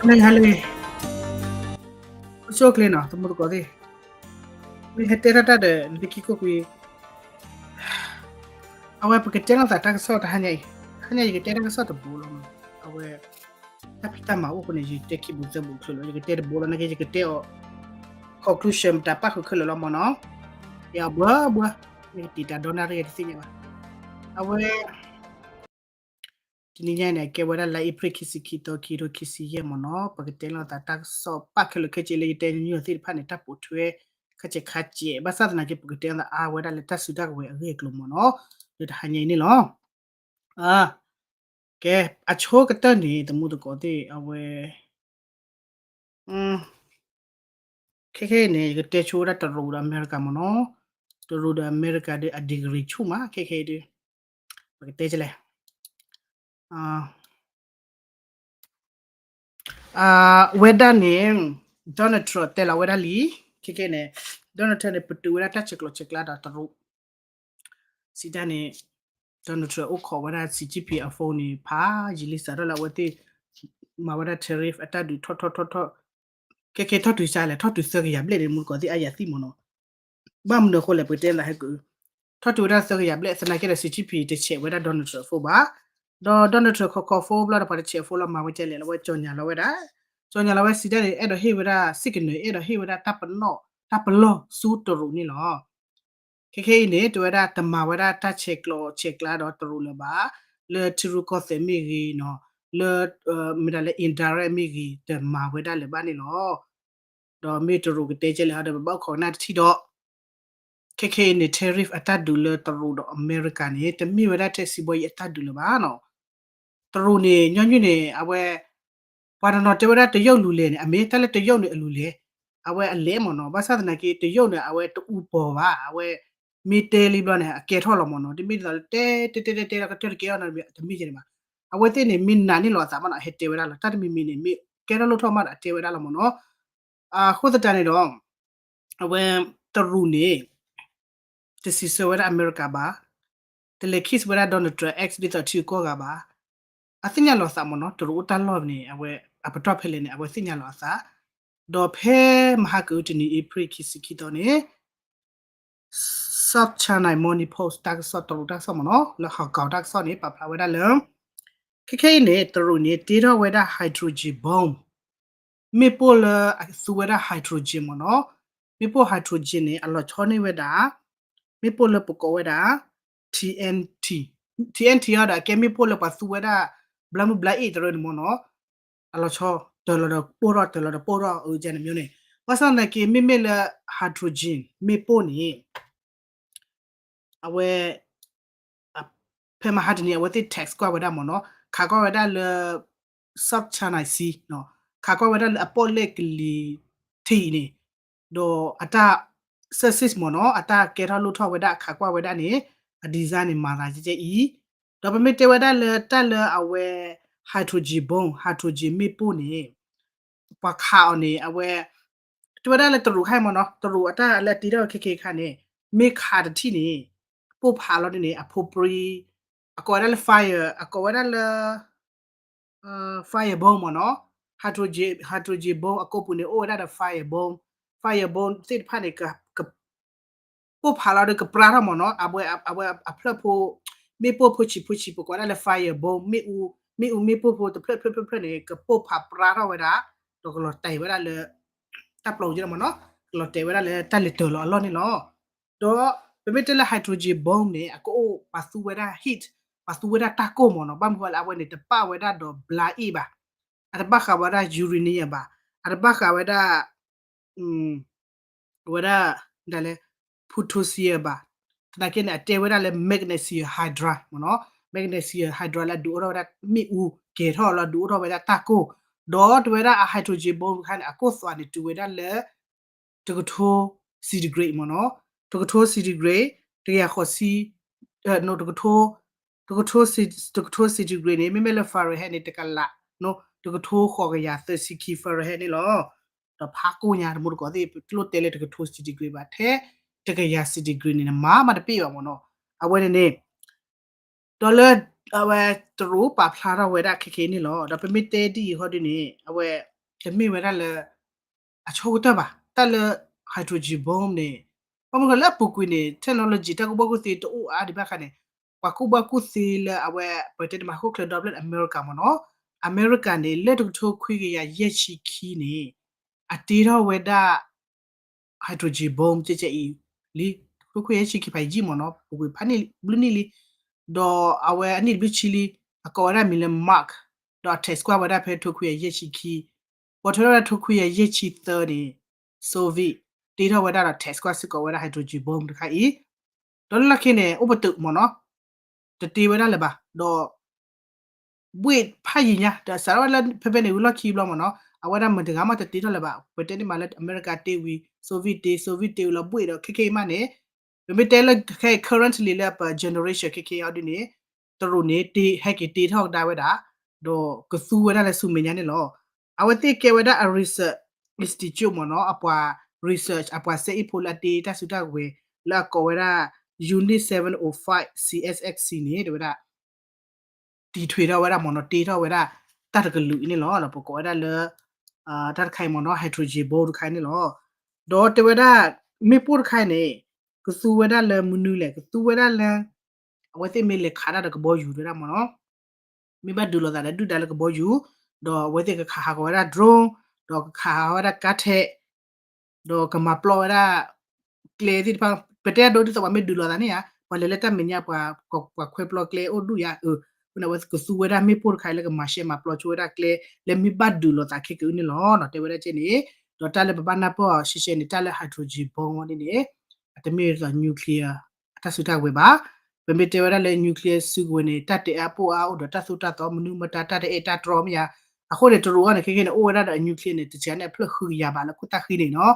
နဟါလၢ အိၣ်ဆူၣ်အိၣ်ချ့နီၤ သမူသကိးသ့ၣ်, မ့ၢ်ဟဲတဲထီၣ်တၢ်ဒီး နတခံကိၣ်ကွံာ်, အဝဲပကတဲလိာ်သးတၢ်ကစီၣ်တဟါညါအံၤ, တဟါညါယကတဲတၢ်ကစီၣ်တဘိလီၤ. အဝဲ တၢ်ဖံးတၢ်မၤအိၣ်အဃိန့ၣ် ယတဲခံဘိသၢဘိချုးလီၤ, ယကတဲတဘိလီၤ နာ်က့ ယကတဲအီၤ conclusion တၢ်ပၣ်ဃုာ်ခဲလၢာ်လီၤမ့ၢ်နီၤ, ယအဘှၢဘှၢ, ယကတံာ်တာ်ဒီနၣ်ရံၣ်တသ့ၣ်ညါဘၣ်, အဝဲ တနံၤညါန့ၣ် ကဲဝဲဒၣ်လါအ့ဖြ့ၣ်ခံဆံခံသီ ခံကထိခံဆံယဲၢ်မ့ၢ်နီၤ, ပကတဲလိာ်သးတၢ်ကစီၣ်ပၣ်ခဲလၢာ်ခဲဆ့လၢယတဲညီနုၢ်အီၤသ့ၣ်တဖၣ်န့ၣ် တၢ်ပိာ်ထွဲ ခါဆဲးခါဆဲး, ဘၣ်ဆၣ်သနာ်က့ ပကတဲလိာ်သးအါဝဲဒၣ်လၢတၢ်စုတၢ်ကဝဲၤအဂ့ၢ်အကျိၤမ့ၢ်နီၤ, လၢတဟါညါအံၤန့ၣ်လီၤ. ကဲ, အဆိကတၢၢ်န့ၣ် သမူသကိးသ့ၣ် အဝဲ ခဲခဲအံၤန့ၣ် ယကတဲဆိဝဲဒၣ်တရူးဒီးအမဲရကၤမ့ၢ်နီၤ, တရူးဒီးအမဲရကၤဒီးအ degree ဆူၣ်မး ခဲခဲအံၤဒီး, ပကတဲကလဲၣ် ဝဲဒၣ်န့ၣ် Donald Trump တဲလီၤဝဲဒၣ်လံ, ခဲခဲန့ၣ် Donald Trump န့ၣ် ပတုာ်ဝဲဒၣ်တၢ်ဆဲးကျိးဆဲးကျၢဒီးတရူး, စံးတၢ်န့ၣ် Donald Trump အိၣ်ခိးဝဲဒၣ် Xi Jinping အ phone န့ၣ် ဖးယံာ်လံ စးထီၣ်လၢအဝဲသ့ၣ် မၤဝဲဒၣ် tariff အတၢ်ဒုးထီၣ်ထီၣ်ထီၣ်ထီၣ်, ခဲခဲထီၣ်တုၤဆါလဲၣ် ထီၣ်တုၤသၢကယၤဘျဲၣ်န့ၣ် မူတကိးသ့ၣ်အါယၤသံမ့ၢ်နီၤ, ဘၣ်မနုၤအဃိလဲၣ် ပကတဲသးဟဲကုာ်, ထီၣ်တုၤဝဲဒၣ်သၢကယၤဘျဲၣ် သနာ်က့ဒီး Xi Jinping တဆဲးဝဲဒၣ် Donald Trump phone ဘၣ်, ဒီး Donald Trump ခိးခိး phone ဘျီဒီး ပှၤတဆဲး phone လီၤ မၤဝဲကဲလဲၣ် လၢဝဲ ကြေညာ လီၤဝဲဒၣ်, ကြေညာ လီၤဝဲ စံးတၢ်န့ၣ် အဲၣ်ဒိးဟ့ၣ်ဝဲဒၣ် စ့ၣ်ကနၢၤ အဲၣ်ဒိးဟ့ၣ်ဝဲဒၣ်တၢ်ပနီၣ် တၢ်ပလီၢ်ဆူတရူးန့ၣ်လီၤ. ခဲခဲအံၤန့ၣ် တဲဝဲဒၣ် တမၤဝဲဒၣ်တၢ်ဆဲးကျိးဆဲးကျၢဒီးတရူးလၢၤဘၣ်, လၢထံရူၢ်ကီၢ်သဲးမ့ၢ်ဂ့ၤနီၤ, လၢ မ့ၢ်ဒၣ်လၢ indirect မ့ၢ်ဂ့ၤ တမၤဝဲဒၣ်လၢၤဘၣ်န့ၣ်လီၤ. ဒီးမ့ၢ်တရူးကတဲကဲလဲၣ်ဟီဒီး ပဘၣ်အိၣ်ခိးကနၣ်တထံၣ်ဒီး ခဲခဲအံၤန့ၣ် tariff အတၢ်ဒုးလၢတရူးဒီးအမဲရကၤန့ၣ် တမ့ၢ်ဝဲဒၣ်ထဲစံးဘီယံၤအတၢ်ဒုးလၢၤဘၣ်နီၤ. တရူးန့ၣ် ညီနုၢ်န့ၣ် အဝဲ ပှၤတနီၤတဲဝဲဒၣ်တရုတ်လူလဲၣ်န့ၣ် အမ့ၢ်တၢ်လၢတရုတ်န့ၣ်အလူလဲၣ်, အဝဲအလဲၣ်မ့ၢ်နီၤ, ဘၣ်ဆၣ်သနာ်က့ တရုတ်န့ၣ် အဝဲတအူပီၤဘၣ်, အဝဲ မ့ၢ်တဲလံဘျီန့ၣ် အကဲထီၣ်လီၤမ့ၢ်နီၤ, တမ့ၢ်ဒ်သိးလၢတဲတဲတဲတဲတဲဒီးကတၢၢ်တကဲထီၣ်နီၤ တမ့ၢ်ကဲန့ၣ်ဘၣ်. အဝဲသ့ၣ်န့ၣ် မ့ၢ်နာ်န့ၢ်လီၤအသးမ့ၢ်နီၤ အဟဲတဲဝဲဒၣ်လီၤ, တၢ်တမံၤမံၤန့ၣ် မ့ၢ်ကဲထီၣ်လိၣ်ထီၣ်မးဒီးအတဲဝဲဒၣ်လီၤမ့ၢ်နီၤ. အဃိသတးန့ၣ်ဒီး အဝဲ တရူးန့ၣ် တစံးဆၢဝဲဒၣ်အမဲရကၤဘၣ်, တလဲၤ kiss ဝဲဒၣ် Donald Trump X ဒ်သိးထံဂုၤကီၢ်ဂၤဘၣ်, အသ့ၣ်ညါလီၤအသးမ့ၢ်နီၤ, တရူးအိၣ်တၢ်လီၢ်န့ၣ် အဝဲအပတီၢ်ဖဲလဲၣ်န့ၣ် အဝဲသ့ၣ်ညါလီၤအသး, ဒီးဖဲမဟါကတနံၤ အ့ဖြ့ၣ်ခံဆံခံသီန့ၣ် South China Morning Post တၢ်ကစီၣ် တရူးတၢ်ကစီၣ်မ့ၢ်နီၤ လၢ Hong Kong တၢ်ကစီၣ်န့ၣ် ပာ်ဖျါဝဲဒၣ်လၢ ခဲခဲအံၤန့ၣ် တရူးန့ၣ် တ့ထီၣ်ဝဲဒၣ် hydrogen bomb မ့ၣ်ပိၢ်လၢအသူဝဲဒၣ် hydrogen မ့ၢ်နီၤ, မ့ၣ်ပိၢ် hydrogen န့ၣ် အလီၤဆီန့ၢ်ဝဲဒၣ် မ့ၣ်ပိၢ်လၢပကိးဝဲဒၣ် T N T, T N T အီၤဒီးအကဲမ့ၣ်ပိၢ်လၢပှၤသူဝဲဒၣ် ဘျါမုၢ်ဘျါအ့ၣ်တရၢန့ၣ်မ့ၢ်နီၤ, အလီၤဆီ တၢၤလီၤဒီးပိၢ်ထီၣ် တၢၤလီၤဒီးပိၢ်ထီၣ် အကဲန့ၣ်မ့ၢ်န့ၣ်, ဘၣ်ဆၣ်သနာ်က့ မ့မ့ၢ်လၢ hydrogen မ့ၣ်ပိၢ်န့ၣ် အဝဲ ဖဲမဟါတနံၤ အဝဲသ့ၣ် test ကွၢ်ဝဲဒၣ်မ့ၢ်နီၤ, ခးကွၢ်ဝဲဒၣ်လၢ South China Sea နီၤ, ခးကွၢ်ဝဲဒၣ်လၢအပီၣ်လဲၣ်ကလံၤထံးအံၤန့ၣ်, ဒီးအတၢ် success မ့ၢ်နီၤ, အတၢ်ကဲထီၣ်လိၣ်ထီၣ်ဝဲဒၣ် ခးကွၢ်ဝဲဒၣ်န့ၣ် အ design န့ၣ် မၤသးကဲကဲအံၤ, ဒီးပမ့ၢ်တဲဝဲဒၣ်လၢတၢ်လၢအဝဲ hydrogen bomb, hydrogen မ့ၣ်ပိၢ်န့ၣ် ပှၤခးအီၤန့ၣ် အဝဲ တဲဝဲဒၣ်လၢတရူးခါအံၤမ့ၢ်နီၤ, တရူးအတၢ်လၢအတ့ထီၣ်ခဲခဲခါန့ၣ် မ့ၢ်ခးတထံၣ်န့ၣ် ပိၢ်ဖးလီၤဒ်န့ၣ် အဖိပြံ အကိးဝဲဒၣ်လၢ fire, အကိးဝဲဒၣ်လၢ fire bomb မ့ၢ်နီၤ, hydrogen, hydrogen bomb အကိးပူၤန့ၣ် အိၣ်ဝဲဒၣ်ဒီး fire bomb, fire bomb သ့ၣ်တဖၣ်န့ၣ် က ပိၢ်ဖးလီၤဒီးကပြါထီၣ်မ့ၢ်နီၤ, အဝဲ အဝဲအဖျၢၣ်ဖိ မ့ၣ်ပိၢ်ဖိဆံးဖိဆံး ပကိးဝဲဒၣ်လၢ fire bomb, မ့ၣ်အူ မ့ၣ်အူမ့ၣ်ပိၢ်ဖိတဖျၢၣ်ဖျၢၣ်ဖျၢၣ်ဖျၢၣ်န့ၣ် ကပိၢ်ဖးပြါထီၣ်ဝဲဒၣ်, ဒီးကလီၤတဲာ်ဝဲဒၣ်လၢ တၢ်ပျီက့မ့ၢ်နီၤ, ကလီၤတဲာ်ဝဲဒၣ်လၢတၢ်လဲၤတၢၤလီၤအလီၢ်န့ၣ်လီၤ. ဒီးပမ့ၢ်တဲလၢ hydrogen bomb န့ၣ် အကအိၣ်ပှၤသူဝဲဒၣ် heat, ပှၤသူဝဲဒၣ်တၢ်ကိၢ်မ့ၢ်နီၤ, ဘၣ်မနုၤဃိလၢအဝဲန့ၣ် တပာ်ဝဲဒၣ်ဒီးဘျါအ့ၣ်ဘၣ်, အတဘၣ်ဃးဝဲဒၣ် uranium ဘၣ်, အတဘၣ်ဃးဝဲဒၣ် ဝဲဒၣ် ဒ်လဲၣ် potassium ဘၣ်, သနာ်က့န့ၣ် အတဲဝဲဒၣ်လၢ magnesium hydride မ့ၢ်နီၤ, magnesium hydride လၢအဒုးအိၣ်ထီၣ်ဝဲဒၣ်မ့ၣ်အူ ကဲၤထီၣ်လၢအဒုးအိၣ်ထီၣ်ဝဲဒၣ်တၢ်ကိၢ်, ဒီးတဲဝဲဒၣ်အ hydrogen bomb တခါန့ၣ် အကိၢ်သွးန့ၣ် တုၤဝဲဒၣ်လၢ တကထိ centigrade မ့ၢ်နီၤ, တကထိ centigrade, တကယၤဃိးဆံ တကထိ တကထိ centigrade န့ၣ် မ့မ့ၢ်လၢ Fahrenheit န့ၣ် တကလး တကထိဃိးကယၤသၢဆံခံ Fahrenheit န့ၣ်လီၤ. ဒီးဖးကိၢ်ညါ တမူတကိးသ့ၣ် ပကျိၣ်တဲလၢတကထိ centigrade ဘၣ် ထဲတကယၤ centigrade န့ၣ် နမၤမးတပ့ၢ်ဘၣ်မ့ၢ်နီၤ. အဝဲန့ၣ်န့ၣ် ဒီးလၢ အဝဲတရူးပာ်ဖျါထီၣ်ဝဲဒၣ်ခဲခဲအံၤန့ၣ်လီၤ. ဒီးပမ့ၢ်တဲဒ်အံၤဃီဒ်န့ၣ် အဝဲတမ့ၢ်ဝဲဒၣ်လၢ အဆိကတၢၢ်ဘၣ် တၢ်လၢ hydrogen bomb န့ၣ် ဘၣ်မနုၤဃိလၢအပူၤကွံာ်န့ၣ် technology တၢ်ကူၣ်ဘၣ်ကူၣ်သ့တအိၣ်အါဒံးဘၣ်အခါန့ၣ် ပှၤကူၣ်ဘၣ်ကူၣ်သ့လၢအဝဲ ပတဲတမၤဟီၣ်ခိၣ်ချၢဒီဖျၢၣ်န့ၣ် အမဲရကၤမ့ၢ်နီၤ အမဲရကၤန့ၣ် လၢတကထိခွံကယၤယဲၢ်ဆံခံန့ၣ် အတ့ထီၣ်ဝဲဒၣ် hydrogen bomb ကဲကဲအံၤလံ တကထိခွံကယၤယဲၢ်ဆံခံဖးယံာ်မ့ၢ်နီၤ ပူၤကွံာ်ဖးန့ၣ်ဘျုးနံၣ်လံ ဒီးအဝဲအနံၣ်တဘျုးဆံလံ အကိးဝဲဒၣ်မံၤလၢ Mark ဒီးအ test ကွၢ်ဝဲဒၣ်ဖဲတကထိခွံကယၤယဲၢ်ဆံခံ ဘီထွဲထီၣ်ဝဲဒၣ်တကထိခွံကယၤယဲၢ်ဆံသၢန့ၣ် Soviet တ့ထီၣ်ဝဲဒၣ်ဒီး test ကွၢ်စ့ၢ်ကီးဝဲဒၣ် hydrogen bomb တခါအံၤ ဒီးလၢလီၢ်ခံန့ၣ် အိၣ်ပတုာ်မ့ၢ်နီၤ တတ့ဝဲဒၣ်လၢၤဘၣ် ဒီး ဘှ့ၣ်ဖးယံာ်ညါ ဒီးစးထီၣ်ဝဲလၢဖဲဖဲန့ၣ် ဝံၤလီၢ်ခံဘျီမ့ၢ်နီၤ အဝဲဒၣ်မတၤတဂၤမ့ၢ်တတ့ထီၣ်လၢၤဘၣ် ပတဲန့ၣ်မးလၢအမဲရကၤတ့ဝံၤ Soviet တ့ Soviet တ့ဝံၤလီၤဘှ့ၣ်ဒီးခဲခဲအံၤမးန့ၣ် ပမ့ၢ်တဲလၢခဲ currently လၢပ generation ခဲခဲအံၤဒ်န့ၣ် တရူးန့ၣ် ဟဲက့ၤတ့ထီၣ်ကဒါဝဲဒၣ် ဒီးကသူဝဲဒၣ်လၢဆူမဲာ်ညါန့ၣ်လီၤ. အဝဲသ့ၣ်ကဲဝဲဒၣ်အ research institute မ့ၢ်နီၤ အပှၤ research အပှၤစဲအ့ၣ်ဖိလၢအတ့တၢ်စုတၢ်ဝဲၤ လၢအကိးဝဲဒၣ် Unit seven oh five C S X C န့ၣ် တဲဝဲဒၣ် တံထွဲထီၣ်ဝဲဒၣ်မ့ၢ်နီၤ တ့ထီၣ်ဝဲဒၣ် တၢ်တကလုာ်အံၤန့ၣ်လီၤ. ပကိးဝဲဒၣ်လၢ တၢ်တခါအံၤမ့ၢ်နီၤ hydrogen bomb တခါအံၤန့ၣ်လီၤ. ဒီးတဲဝဲဒၣ် မ့ၣ်ပိၢ်တခါအံၤန့ၣ် ကသူဝဲဒၣ်လၢမနုၤလဲၣ် ကသူဝဲဒၣ်လၢ အဝဲသ့ၣ်မ့ၢ်လဲၤခးတၢ်ဒီးကဘီယူၤတဲဝဲဒၣ်မ့ၢ်နီၤ မ့ၢ်ဘၣ်ဒုးလိာ်သးဒီးဒုၣ်ဒါလၢကဘီယူၤ ဒီးအဝဲသ့ၣ်ကခးဟးဂီၤဝဲဒၣ် drone ဒီးကခးဟးဂီၤဝဲဒၣ်ကါထဲး ဒီးကမၤပျီဝဲဒၣ် ကျဲသ့ၣ်တဖၣ် ပတဲအဒိဒ်သိးပှၤမ့ၢ်ဒုးလိာ်သးန့ၣ်ဧါ ပှၤလဲၤလၢတၢ်မဲာ်ညါ ပှၤခွဲးပျီကျဲအိၣ်ဒူၣ်ယါ အဃိန့ၣ် အဝဲကသူဝဲဒၣ်မ့ၣ်ပိၢ်တခါအံၤလၢကမၤရှဲမၤပျီဆိဝဲဒၣ်ကျဲ လၢမ့ၢ်ဘၣ်ဒုးလိာ်သးခဲကနံၣ်အံၤန့ၣ်လီၤ. တဲဝဲဒၣ်ကဲန့ၣ် ဒီးတၢ်လၢပဘၣ်နၢ်ပၢၢ်အီၤရှဲရှဲန့ၣ် တၢ်လၢ hydrogen bomb ဝဲန့ၣ်န့ၣ် အတမ့ၢ်ဒ်သိး nuclear အတၢ်စုတၢ်ဝဲၤဘၣ်. ပမ့ၢ်တဲဝဲဒၣ်လၢ nuclear စုကဝဲၤန့ၣ် တၢ်တဲအါပိၢ်အါအိၣ်ဒီးတၢ်သိၣ်တၢ်သီ မနုၤမတၤ တၢ်တအဲၣ်တၢ်တြီမ့ၢ်ယါ. အဃိန့ၣ် တရူးအံၤန့ၣ် ခဲခဲန့ၣ် အိၣ်ဝဲဒၣ်ဒီးအ nuclear န့ၣ် တစှၤန့ၣ်အဖျၢၣ်ဃုကယၤဘၣ်လၢခိၣ်သၣ်ဃံန့ၣ်နီၤ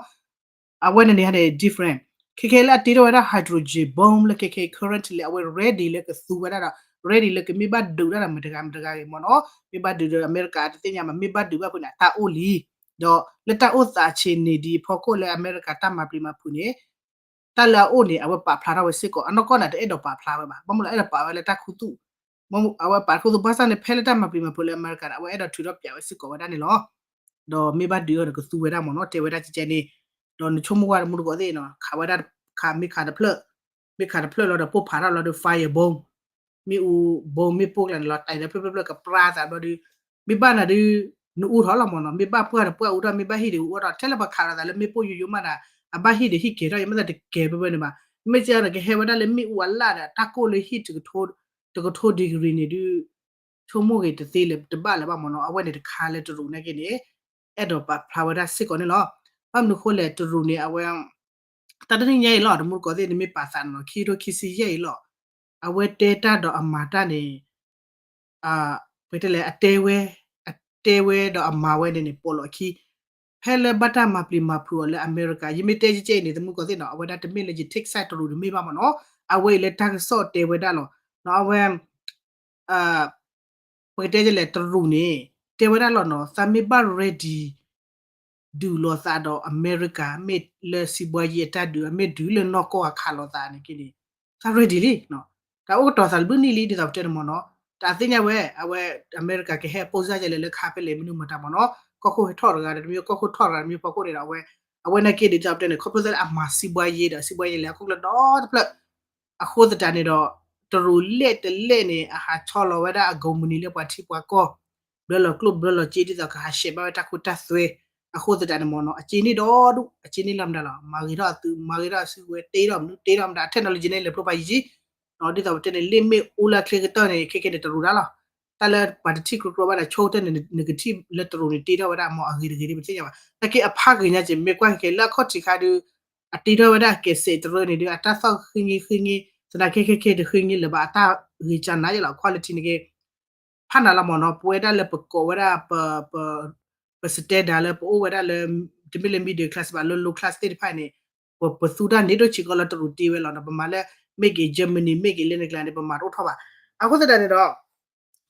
အဝဲန့ၣ်န့ၣ်ဟဲန့ၣ် different ခဲခဲလၢအတ့ထီၣ်ဝဲဒၣ် hydrogen bomb လၢခဲခဲ currently အဝဲ ready လၢကသူဝဲဒၣ်ဒီး ready လၢကမ့ၢ်ဘၣ်ဒုးတၢ်ဒီးမတၤတဂၤမတၤတဂၤဂ့ၤမ့ၢ်နီၤ မ့ၢ်ဘၣ်ဒုးဒီးအမဲရကၤတသ့ၣ်ညါမး မ့ၢ်ဘၣ်ဒုးဘၣ်ဖဲန့ၣ် အတၢ်အိၣ်လံ ဒီးလၢတၢ်အိၣ်သးဆံးန့ၢ်ဒံးအဖီခိၣ်လၢအမဲရကၤတၢ်မၤပျံၤမၤဖုးန့ၣ် တၢ်လၢအအိၣ်န့ၣ် အဝဲပာ်ဖျါထီၣ်ဝဲစ့ၢ်ကီး အနီၢ်ကီၢ်န့ၣ် တအဲၣ်ဒိးပာ်ဖျါဝဲဘၣ် ဘၣ်မနုၤလၢအဲၣ်ဒိးပာ်ဝဲလၢတၢ်ခူသူၣ် အဝဲပာ်ခူသူၣ်ဘၣ်ဆၣ်န့ၣ် ဖဲလၢတၢ်မၤပျံၤမၤဖုးလၢအမဲရကၤန့ၣ် အဝဲအဲၣ်ဒိးထုးထီၣ်ပၠးဝဲစ့ၢ်ကီးဝဲဒၣ်န့ၣ်လီၤ. ဒီးမ့ၢ်ဘၣ်ဒုးအီၤဒီးကသူဝဲဒၣ်မ့ၢ်နီၤ တဲဝဲဒၣ်ကဲကဲန့ၣ် ဒီးနဆိကမိၣ်ကွၢ်တမူတကိးသ့ၣ်နီၤ ခးဝဲဒၣ်ခးမ့ၢ်ခးတဖျၢၣ် မ့ၢ်ခးတဖျၢၣ်လီၤဒီးပိၢ်ဖးထီၣ်လီၤဒီး fire bomb မ့ၣ်အူ bomb မ့ၣ်ပိၢ်ကျါန့ၣ်လီၤ တဲဒီးဖျၢၣ်ဖျၢၣ်ဖျၢၣ်ကပြါသးဘျီဒီး မ့ၢ်ဘၣ်နၤဒုး နအူထီၣ်လီၤမ့ၢ်နီၤ မ့ၢ်ဘၣ်ပှၢ်ဒီးပှၢ်အူထီၣ် မ့ၢ်ဘၣ်ဟံၣ်ဒီးဟံၣ်အူထီၣ် ထဲလၢပှၤခးလိာ်သးလၢမ့ၣ်ပိၢ်ယိယိမးဒီး အဘၣ်ဟံၣ်ဒီးဟံၣ်ကဲၤထီၣ် ယမ့ၢ်သးတကဲၤဘၢဘၢန့ၣ်ဘၣ် မ့ၢ်ကဲဒီးကဟဲဝဲဒၣ်လၢမ့ၣ်အူအလၣ်ဒီး တၢ်ကိၢ်လၢဟံၣ်တကထိ degree န့ၣ်ဒုး ဆိကမိၣ်ဂ့ၤတသ့လၢၤတဘၣ်လၢၤဘၣ်မ့ၢ်နီၤ အဝဲန့ၣ်တခါလၢတရူးန့ၣ်က့န့ၣ် အဲၣ်ဒိးပာ်ဖျါဝဲဒၣ်စ့ၢ်ကီးန့ၣ်လီၤ. ဘၣ်မနုၤဃိလဲၣ် တရူးန့ၣ် အဝဲ တၢ်တနံၣ်ညါအံၤလီၤ တမူတကိးသ့ၣ်န့ၣ် မ့ၢ်ပာ်သးန့ၣ်လီၤ ခံကထိခံဆံယဲၢ်အံၤလီၤ အဝဲတဲတၢ်ဒီးအမၤတၢ်န့ၣ် ပတဲလဲၣ် အတဲဝဲ အတဲဝဲဒီးအမၤဝဲန့ၣ်န့ၣ် ပိာ်လီၤအခံ ဖဲလၢဘၣ်တၢ်မၤပျံၤမၤဖုးအီၤလၢအမဲရကၤ ယမ့ၢ်တဲကဲကဲအံၤန့ၣ် တမူတကိးသ့ၣ်နီၤ အဝဲဒၣ်တမ့ၢ်လၢယ take side တရူးတမ့ၢ်ဘၣ်မ့ၢ်နီၤ အဝဲအံၤလၢတၢ်ကစီၣ်တဲဝဲဒၣ်လီၤ အဝဲ ပကတဲဒ်လဲၣ် တရူးန့ၣ် တဲဝဲဒၣ်လီၤနီၤ သးမ့ၢ်ဘၣ် ready ဒုးလိာ်သးဒီးအမဲရကၤ မ့ၢ်လၢစံးဘှါယံအတၢ်ဒုး မ့ၢ်ဒုးလၢနီၢ်ကီၢ်အခးလိာ်သးန့ၣ်က့န့ၣ် သး ready လံ တၢ်အိၣ်ကတီၤသးတဘျုးနံၣ်လံ ဒ်သိးပတဲန့ၣ်မ့ၢ်နီၤ တၢ်သ့ၣ်ညါဝဲ အဝဲ အမဲရကၤကဟဲ ပူၤစၢ်ယဲလဲၣ်လၢခါဖဲလဲၣ် မနုၤမတၤမ့ၢ်နီၤ ကီၢ်ခိၣ်ဟဲထီၣ်တဂၤဒီးတမံၤ ကီၢ်ခိၣ်ထီၣ်တဂၤတမံၤဖီခိၣ်န့ၣ်ဒီး အဝဲ အဝဲန့ၣ်က့ဒ်သိးပတဲန့ၣ် ခီဖျိသးလၢအမၤစံးဘှါယံဒီး စံးဘှါယံလဲၣ် အခိၣ်ကျၢၢ်ဒီတဖျၢၣ် အဃိသတးန့ၣ်ဒီး တရူးလဲၣ်တလဲၣ်န့ၣ် အဟးဆီလီၤဝဲဒၣ်အ company လၢပှၤထံပှၤကီၢ် ဘျၢလီၤကျိၣ်ဘျၢလီၤစ့ ဒ်သိးကဟးဆှဲးဘၣ်ဝဲတၢ်ခိတၢ်သွဲ အဃိသတးန့ၣ်မ့ၢ်နီၤ အစ့န့ၢ်ဒီဒူၣ် အစ့န့ၢ်လီၤမတၤလီၤ မၤဂ့ၤထီၣ်အသုး မၤဂ့ၤထီၣ်အစုကဝဲၤ တ့ထီၣ်မနုၤ တ့ထီၣ်မတၤ technology န့ၣ် လဲၤဖျိဖးယံၤယံၤ ဒ်သိးပတဲန့ၣ် လ့ၣ်မ့ၣ်အူလၢချ့ကတၢၢ်န့ၣ် ခဲကဲန့ၣ် တရူးဒၣ်လီၤ တၢ်လၢပှၤတထံၣ်ကြီကြီဘၣ်ဒီး ဆိကတၢၢ်န့ၣ် နကထံၣ်လၢတရူးန့ၣ် တ့ထီၣ်ဝဲဒၣ်မ့ၢ်အဂ့ၤတဂ့ၤဒ်ပသ့ၣ်ညါဘၣ် တၢ်က့အဖးဂ့ၤညါက့ မ့ၢ်ကွၢ်ခဲခဲလၢအခီၣ်ထံးခါဒုး အတ့ထီၣ်ဝဲဒၣ်ကဲးစဲးတရၢန့ၣ်ဒုး အတၢ်သီၣ်ဃံငံၤဃံငံၤ သနာ်က့ခဲခဲတဃံငံၤလၢၤဘၣ် အတၢ်ဂ့ၤကၢနၤယဲလီၤ quality န့ၣ်က့ ဖးနၤလီၤမ့ၢ်နီၤ ပဝဲဒၣ်လၢပကိးဝဲဒၣ် ပ standard လၢပအိၣ်ဝဲဒၣ်လၢ တမ့ၢ်လၢ middle class ဘၣ် လၢ low class သ့ၣ်တဖၣ်န့ၣ် ပသူတၢ်န့ၣ်ဒိၣ်ဆံးကီးလၢတရူးတ့ဝဲလီၤနီၤ ပမၤလၢ made in Germany made in လၢန့ၣ်ကျါန့ၣ် ပမၤတအိၣ်ထီၣ်ဘၣ် အဃိသတးန့ၣ်ဒီး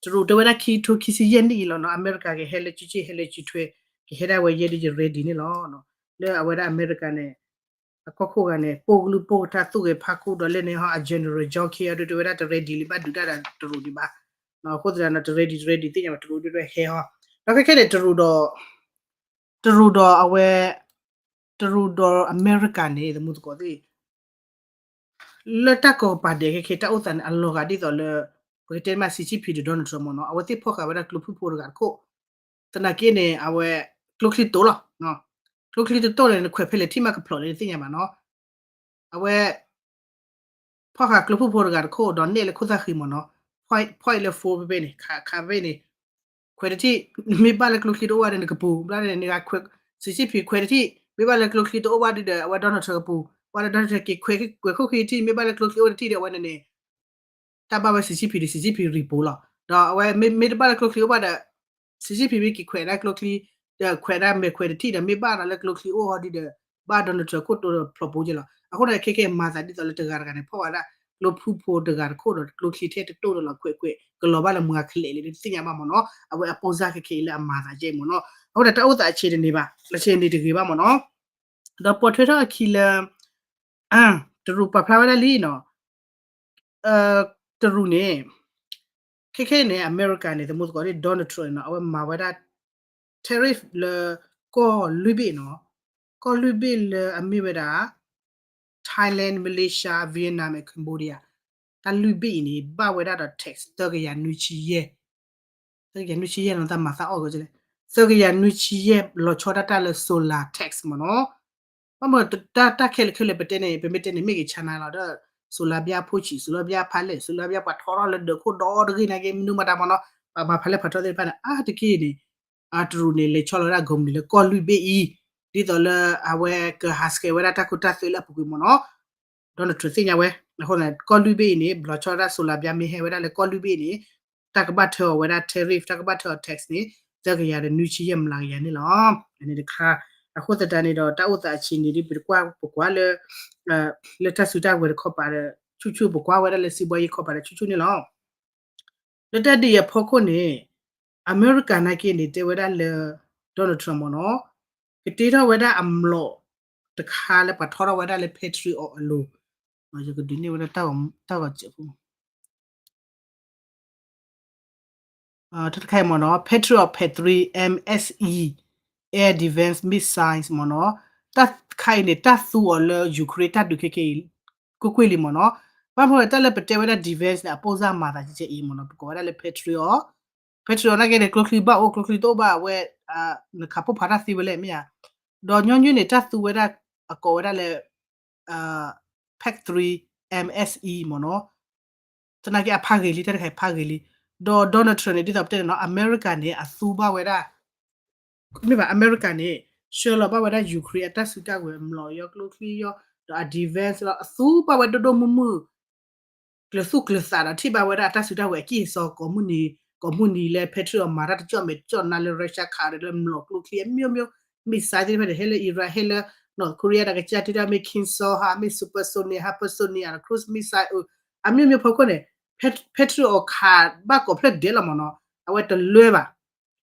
တရူးတဲဝဲဒၣ်ခံကထိခံဆံယဲၢ်နံၣ်အံၤလီၤနီၤ အမဲရကၤကဟဲလၢကၠ့ကၠ့ဟဲလၢကၠ့ထွဲ ကဟဲဒၣ်ဝဲယဲၢ်ဒ်ယ ready န့ၣ်လီၤ လၢအဝဲဒၣ်အမဲရကၤန့ၣ် အကီၢ်ခိၣ်ဂၤန့ၣ် ပိာ်ကလုၢ်ပိာ်ကထါသူၣ်ဂဲၤဖးခိၣ်ဒီးလဲၣ်န့ၣ်ဟီ အ general John Kerry ဒုးတဲဝဲဒၣ်တ ready လံဘၣ်ဒုးတၢ်ဒီးတရူးဒံးဘၣ် အဃိသတးဒီး တ ready တ ready သ့ၣ်ညါဘၣ် တရူးဒၣ်ဟဲဟီ, ဒီးခဲခဲန့ၣ် တရူးဒီး တရူးဒီးအဝဲ တရူးဒီးအမဲရကၤန့ၣ် သမူသကိးသ့ၣ် လၢတၢ်ကီၢ်ပၤဒဲးခဲခဲ တၢ်အိၣ်သးန့ၣ် အလီၤဂာ်ဒ်သိးလၢ ပကတဲမး Xi Jinping ဒီး Donald Trump မ့ၢ်နီၤ, အဝဲသ့ၣ်ဖီၣ်ဃာ်ဝဲဒၣ်ကျိဖုၣ်ဖိတဂၤတခိၣ်, သနာ်က့န့ၣ် အဝဲ ကျိချံတိာ်လီၤ, ကျိချံတတိာ်န့ၣ် နခွဲးဖဲလဲၣ်ထံၣ်မးကဖျိးလဲၣ် နသ့ၣ်ညါဘၣ်နီၤ, အဝဲ ဖီၣ်ဃာ်ကျိဖုၣ်ဖိတဂၤတခိၣ် ဒီးနဲၣ်လၢခိၣ်သၣ်ဃံမ့ၢ်နီၤ, point point လၢ four ဖဲဖဲန့ၣ် ခးဖဲန့ၣ် ခွဲးတထံၣ်, မ့ၢ်ဘၣ်လၢကျိချံတအိၣ်ဘၣ်ဒီးနကပူၤ, ဘျီန့ၣ် နဂၤခွဲး Xi Jinping ခွဲးတထံၣ်, မ့ၢ်ဘၣ်လၢကျိချံတအိၣ်ဘၣ်ဒီး အဝဲ Donald Trump ကပူၤ, ဘၣ်ဒီး Donald Trump က့ၤခွဲးကွဲးခိၣ်ခံထံၣ်, မ့ၢ်ဘၣ်လၢကျိချံအိၣ်တထံၣ်ဒီး အဝဲန့ၣ်န့ၣ် တၢ်ဘၣ်ဝဲ Xi Jinping ဒီး Xi Jinping ရံၣ်ပိၤလီၤ, ဒီးအဝဲမ့ၢ်တဘၣ်လၢကျိချံအိၣ်ဘၣ်ဒီး Xi Jinping မ့ၢ်က့ၤခွဲးဒၣ်ကျိချံ, ဒီးခွဲးဒၣ်မဲာ်ခွဲးတထံၣ်ဒီး မ့ၢ်ဘၣ်ဒီးလၢကျိချံအိၣ်ဟီဒ်ဒီး ဘၣ် Donald Trump ခိၣ်တိဒီးဖျိးပိၤက့လီၤ, အဃိန့ၣ် ခဲခဲမၤသးဒ်သိးလၢတဂၤတဂၤန့ၣ် ဖီၣ်ဝဲဒၣ် ကျိဖုၣ်ဖိတဂၤတခိၣ်ဒီး ကျိချံထဲတတိာ်ဒီးလီၤခွဲးခွဲး ကလီၤဘၣ်လၢမုၢ်ဂၤခဲလၢာ်လဲၣ် နသ့ၣ်ညါဘၣ်မ့ၢ်နီၤ, အဝဲအပိၢ်စၢ်ခဲခဲအံၤလၢအမၤသးကဲမ့ၢ်နီၤ, အဃိန့ၣ် တၢ်အိၣ်သးအဆံးတန့ၢ်ဘၣ်, အဆံးန့ၢ်တဂ့ၤဘၣ်မ့ၢ်နီၤ, ဒီးပိာ်ထွဲထီၣ်အခံလၢ တရူးပာ်ဖျါဝဲဒၣ်လံနီၤ, တရူးန့ၣ် ခဲခဲန့ၣ် အမဲရကၤန့ၣ် သမူသကိးဒ် Donald Trump န့ၣ်နီၤ အဝဲမၤဝဲဒၣ် tariff လၢ ကီၢ်လွံၢ်ဘ့ၣ်နီၤ, ကီၢ်လွံၢ်ဘ့ၣ်လၢအမ့ၢ်ဝဲဒၣ် Thailand, Malaysia, Vietnam and Cambodia, တၢ်လွံၢ်ဘ့ၣ်အံၤန့ၣ် ဘၣ်ဝဲဒၣ်ဒီး tax သၢကယၤနွံဆံယဲၢ် သၢကယၤနွံဆံယဲၢ်နီၤ တၢ်မၤသးအီၣ်ဂီၤလဲၣ်, သၢကယၤနွံဆံယဲၢ် လီၤဆီဒၣ်တၢ်လၢ solar tax မ့ၢ်နီၤ, ဘၣ်မ့ၢ်တၢ်ခဲလၢာ်ခဲလၢာ် ပတဲန့ၣ် ပမ့ၢ်တဲန့ၣ် မ့ၢ်ဂ့ၤ China လီၤဒီး solar ဘၣ်ဖိဆံး solar ဘၣ်ဖးလဲၢ် solar ဘၣ်ပှၤထီထီၣ်လၢဒၢးခိၣ်ဒီတဂ့ၢ်နာ်က့ မနုၤမတၤမ့ၢ်နီၤ, ပှၤမၤဖးလဲၢ်ဖးထီသ့ၣ်တဖၣ်န့ၣ် အါတက့ၢ်န့ၣ် တရူးန့ၣ် လဲၤဆီလီၤဝဲဒၣ် ကီၢ်လွံၢ်ဘ့ၣ်အံၤ ဒ်သိးလၢအဝဲကဟးဆှဲးဝဲဒၣ်တၢ်ခိတၢ်သွဲလၢအပူၤကွံာ်မ့ၢ်နီၤ, Donald Trump သ့ၣ်ညါဝဲ, အဃိန့ၣ် ကီၢ်လွံၢ်ဘ့ၣ်အံၤန့ၣ် ဘျီဆီဒၣ် solar ဘၣ်မ့ၢ်ဟဲဝဲဒၣ်လၢကီၢ်လွံၢ်ဘ့ၣ်န့ၣ် တၢ်ကဘၣ်ထၢအီၤဝဲဒၣ် tariff တၢ်ကဘၣ်ထၢအီၤ tax န့ၣ် သၢကယၤဒီးနွံဆံယဲၢ်မျးကယၤန့ၣ်လီၤ. အန့ၣ်တခါ, အဃိသတးန့ၣ်ဒီး တၢ်အိၣ်သးအဆံးန့ၣ်ဒ်ပကွၢ် ပကွၢ်လၢ လၢတၢ်စုတၢ်ဝဲၤတခီပၤဒီး ဆူၣ်ဆူၣ် ပကွၢ်ဝဲဒၣ်လၢစံးဘှီယ့ၢ်ခီပၤဒီးဆူၣ်ဆူၣ်န့ၣ်လီၤ. လၢတၢ်ဒ်အံၤအဖီခိၣ်န့ၣ် အမဲရကၤနာ်က့န့ၣ် တဲဝဲဒၣ်လၢ Donald Trump မ့ၢ်နီၤ ကတ့ထီၣ်ဝဲဒၣ်အမျိာ်တခါလၢပှၤထီထီၣ်ဝဲဒၣ်လၢ Patriot အလိၤ, ယကဒုးနဲၣ်ဝဲဒၣ်တၢ်ဂီၤစဲးဖိ တၢ်တခါအံၤမ့ၢ်နီၤ Patriot Pac three M S E air defense missiles မ့ၢ်နီၤ, တၢ်တခါအံၤန့ၣ် တၢ်သူအီၤလၢ Ukraine တၢ်ဒုးခဲခဲအံၤ ကွ့ၢ်ကွ့ၢ်လံမ့ၢ်နီၤ, ဘၣ်မနုၤတၢ်လၢပတဲဝဲဒၣ် defense န့ၣ် အပိၢ်စၢ်မၤသးကဲကဲအံၤမ့ၢ်နီၤ ပကိးဝဲဒၣ်လၢ Patriot, Patriot နာ်က့န့ၣ် ကျိချံဘၣ်အိၣ် ကျိချံတအိၣ်ဘၣ် အဝဲ နခးပိၢ်ဖးတၢ်သံဝဲလဲၣ်မ့ၢ်ဧါ, ဒီးညီနုၢ်န့ၣ် တၢ်သူဝဲဒၣ် အကိးဝဲဒၣ်လၢ Pac three M S E မ့ၢ်နီၤ, သနာ်က့အဖးဂ့ၤလံ တၢ်တခါအံၤဖးဂ့ၤလံ, ဒီး Donald Trump န့ၣ် ဒ်သိးပတဲန့ၣ်နီၤ အမဲရကၤန့ၣ် အသူဘၣ်ဝဲဒၣ် မ့ၢ်ဘၣ် အမဲရကၤန့ၣ် ဆှၢလီၤဘၣ်ဝဲဒၣ် Ukraine အတၢ်စုတၢ်ဝဲၤ မျိာ်ယီၤ ကျိချံယီၤ ဒီးအ defense လီၤ အသူဘၣ်ဝဲဒိၣ်ဒိၣ်မုၢ်မုၢ် ကျၢၤသူၣ်ကျၢၤသးဒီးထံၣ်ဘၣ်ဝဲဒၣ်အတၢ်စုတၢ်ဝဲၤအကံၢ်အစီ ကိးမုၢ်နံၤ ကိးမုၢ်နံၤလၢ Patriot အမၤတၢ်တကၠီၣ်မဲာ်တကၠီၣ်နါလၢ Russia ခးဒီးလၢမျိာ်ကျိချံ အမျိုးမျိုး missile သ့ၣ်တဖၣ်န့ၣ် ဟဲလၢ Iran ဟဲလၢ North Korea တၢ်ကစၢ်တၢ်မ့ၢ် Kinzhal ဟးမ့ၢ် supersonic ဟး hypersonic အ cruise missile အမျိုးမျိုးဖီခိၣ်န့ၣ် Patriot အီၤခးဘၣ်ကိးဖျၢၣ်ဒဲးလီၤမ့ၢ်နီၤ အဝဲတလွဲဘၣ်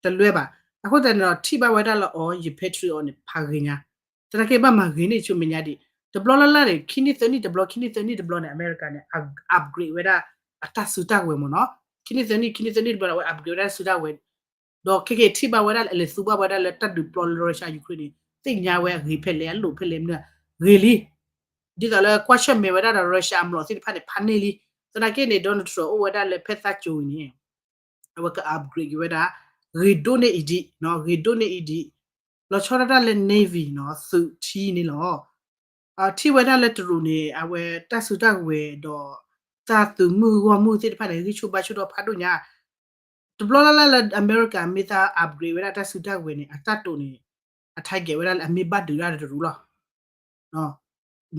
တလွဲဘၣ်, အဃိသတးန့ၣ်ဒီး ထံၣ်ဘၣ်ဝဲဒၣ်လၢအီၤ ယ Patriot အီၤန့ၣ် ဖးဂ့ၤညါ, သနာ်က့ဘၣ်မၤဂ့ၤန့ၢ်ဆူမဲာ်ညါဒံး, တဘျီလၢ်လၢ်န့ၣ် ခံနံၣ်သၢနံၣ်တဘျီ ခံနံၣ်သၢနံၣ်တဘျီန့ၣ် အမဲရကၤန့ၣ် upgrade ဝဲဒၣ် အတၢ်စုတၢ်ဝဲၤမ့ၢ်နီၤ, ခံနံၣ်သၢနံၣ် ခံနံၣ်သၢနံၣ်တဘျီန့ၣ် အဝဲ upgrade ဝဲဒၣ်စုတၢ်ဝဲၤ, ဒီးခဲက့ၤထံၣ်ဘၣ်ဝဲဒၣ်လၢ အလဲၤသူဘၣ်ဝဲဒၣ်လၢတၢ်ဒုးပျီလၢ Russia Ukraine န့ၣ် သ့ၣ်ညါဝဲအဂ့ၤဖဲလဲၣ် အလိၣ်ဖဲလဲၣ်မနုၤ ဂ့ၤလံ, ဒ်သိးလၢကွၢ်ဆၢၣ်မဲာ်ဝဲဒၣ်ဒီး Russia အမျိာ်သ့ၣ်တဖၣ်န့ၣ် ဖးန့ၢ်လံ, သနာ်က့န့ၣ် Donald Trump အိၣ်ဝဲဒၣ်လၢဖဲသးကိၤအံၤန့ၣ် အဝဲက upgrade က့ၤဝဲဒၣ် ဂ့ၤဒိၣ်န့ၢ်အံၤဒံး, ဂ့ၤဒိၣ်န့ၢ်အံၤဒံး, လီၤဆီဒၣ်တၢ်လၢ Navy နီၤ သုးထံန့ၣ်လီၤ. ထံၣ်ဝဲဒၣ်လၢတရူးန့ၣ် အဝဲတၢ်စုတၢ်ဝဲၤဒီး တၢ်သုးမုၢ်ဂီၢ်မုၢ်သ့ၣ်တဖၣ်န့ၣ် ဂံၢ်ဆူၣ်ဘါဆူၣ်ဒီးဖးဒိၣ်ညါ, တဘျီလၢ်လၢ်လၢအမဲရကၤမ့ၢ်သး upgrade ဝဲဒၣ်တၢ်စုတၢ်ဝဲၤန့ၣ် အတၢ်တိာ်န့ၣ် အ target ဝဲဒၣ်လၢအမ့ၢ်ဘၣ်ဒုးဒၣ်တရူးလီၤ.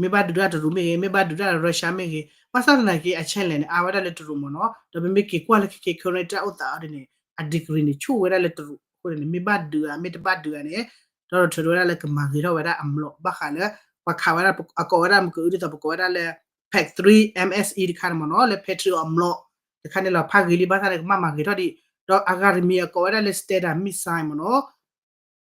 မ့ၢ်ဘၣ်ဒုးဒၣ်တရူးမ့ၢ်ဂ့ၤ, မ့ၢ်ဘၣ်ဒုးဒၣ် Russia မ့ၢ်ဂ့ၤ, ဘၣ်ဆၣ်သနာ်က့ အ challenge န့ၣ် အါဝဲဒၣ်လၢတရူးမ့ၢ်နီၤ, ဒီးပမ့ၢ်က့ၤကွၢ်လၢခဲ current တၢ်အိၣ်သးအီၤဒ်န့ၣ် အ degree န့ၣ် ဆူၣ်ဝဲဒၣ်လၢတရူးအဃိန့ၣ် မ့ၢ်ဘၣ်ဒုးဧါ မ့ၢ်တဘၣ်ဒုးဧါန့ၣ် ဒီးထၢဝဲဒၣ်လၢကမၤဂ့ၤထီၣ်ဝဲဒၣ်အမျိာ်ဘၣ်ဃးလၢ ပှၤခးဝဲဒၣ် အကိးဝဲဒၣ်မ့ၢ်ကအုဒ်သိး ပကိးဝဲဒၣ်လၢ Pac three M S E တခါန့ၣ်မ့ၢ်နီၤ လၢ Patriot အမျိာ်တခါန့ၣ်လီၤ ဖးဂ့ၤလံ ဘၣ်ဆၣ်န့ၣ် ကဘၣ်မၤဂ့ၤထီၣ်ဒံး, ဒီးအဂၤတမံၤအကိးဝဲဒၣ်လၢ Standard Missile မ့ၢ်နီၤ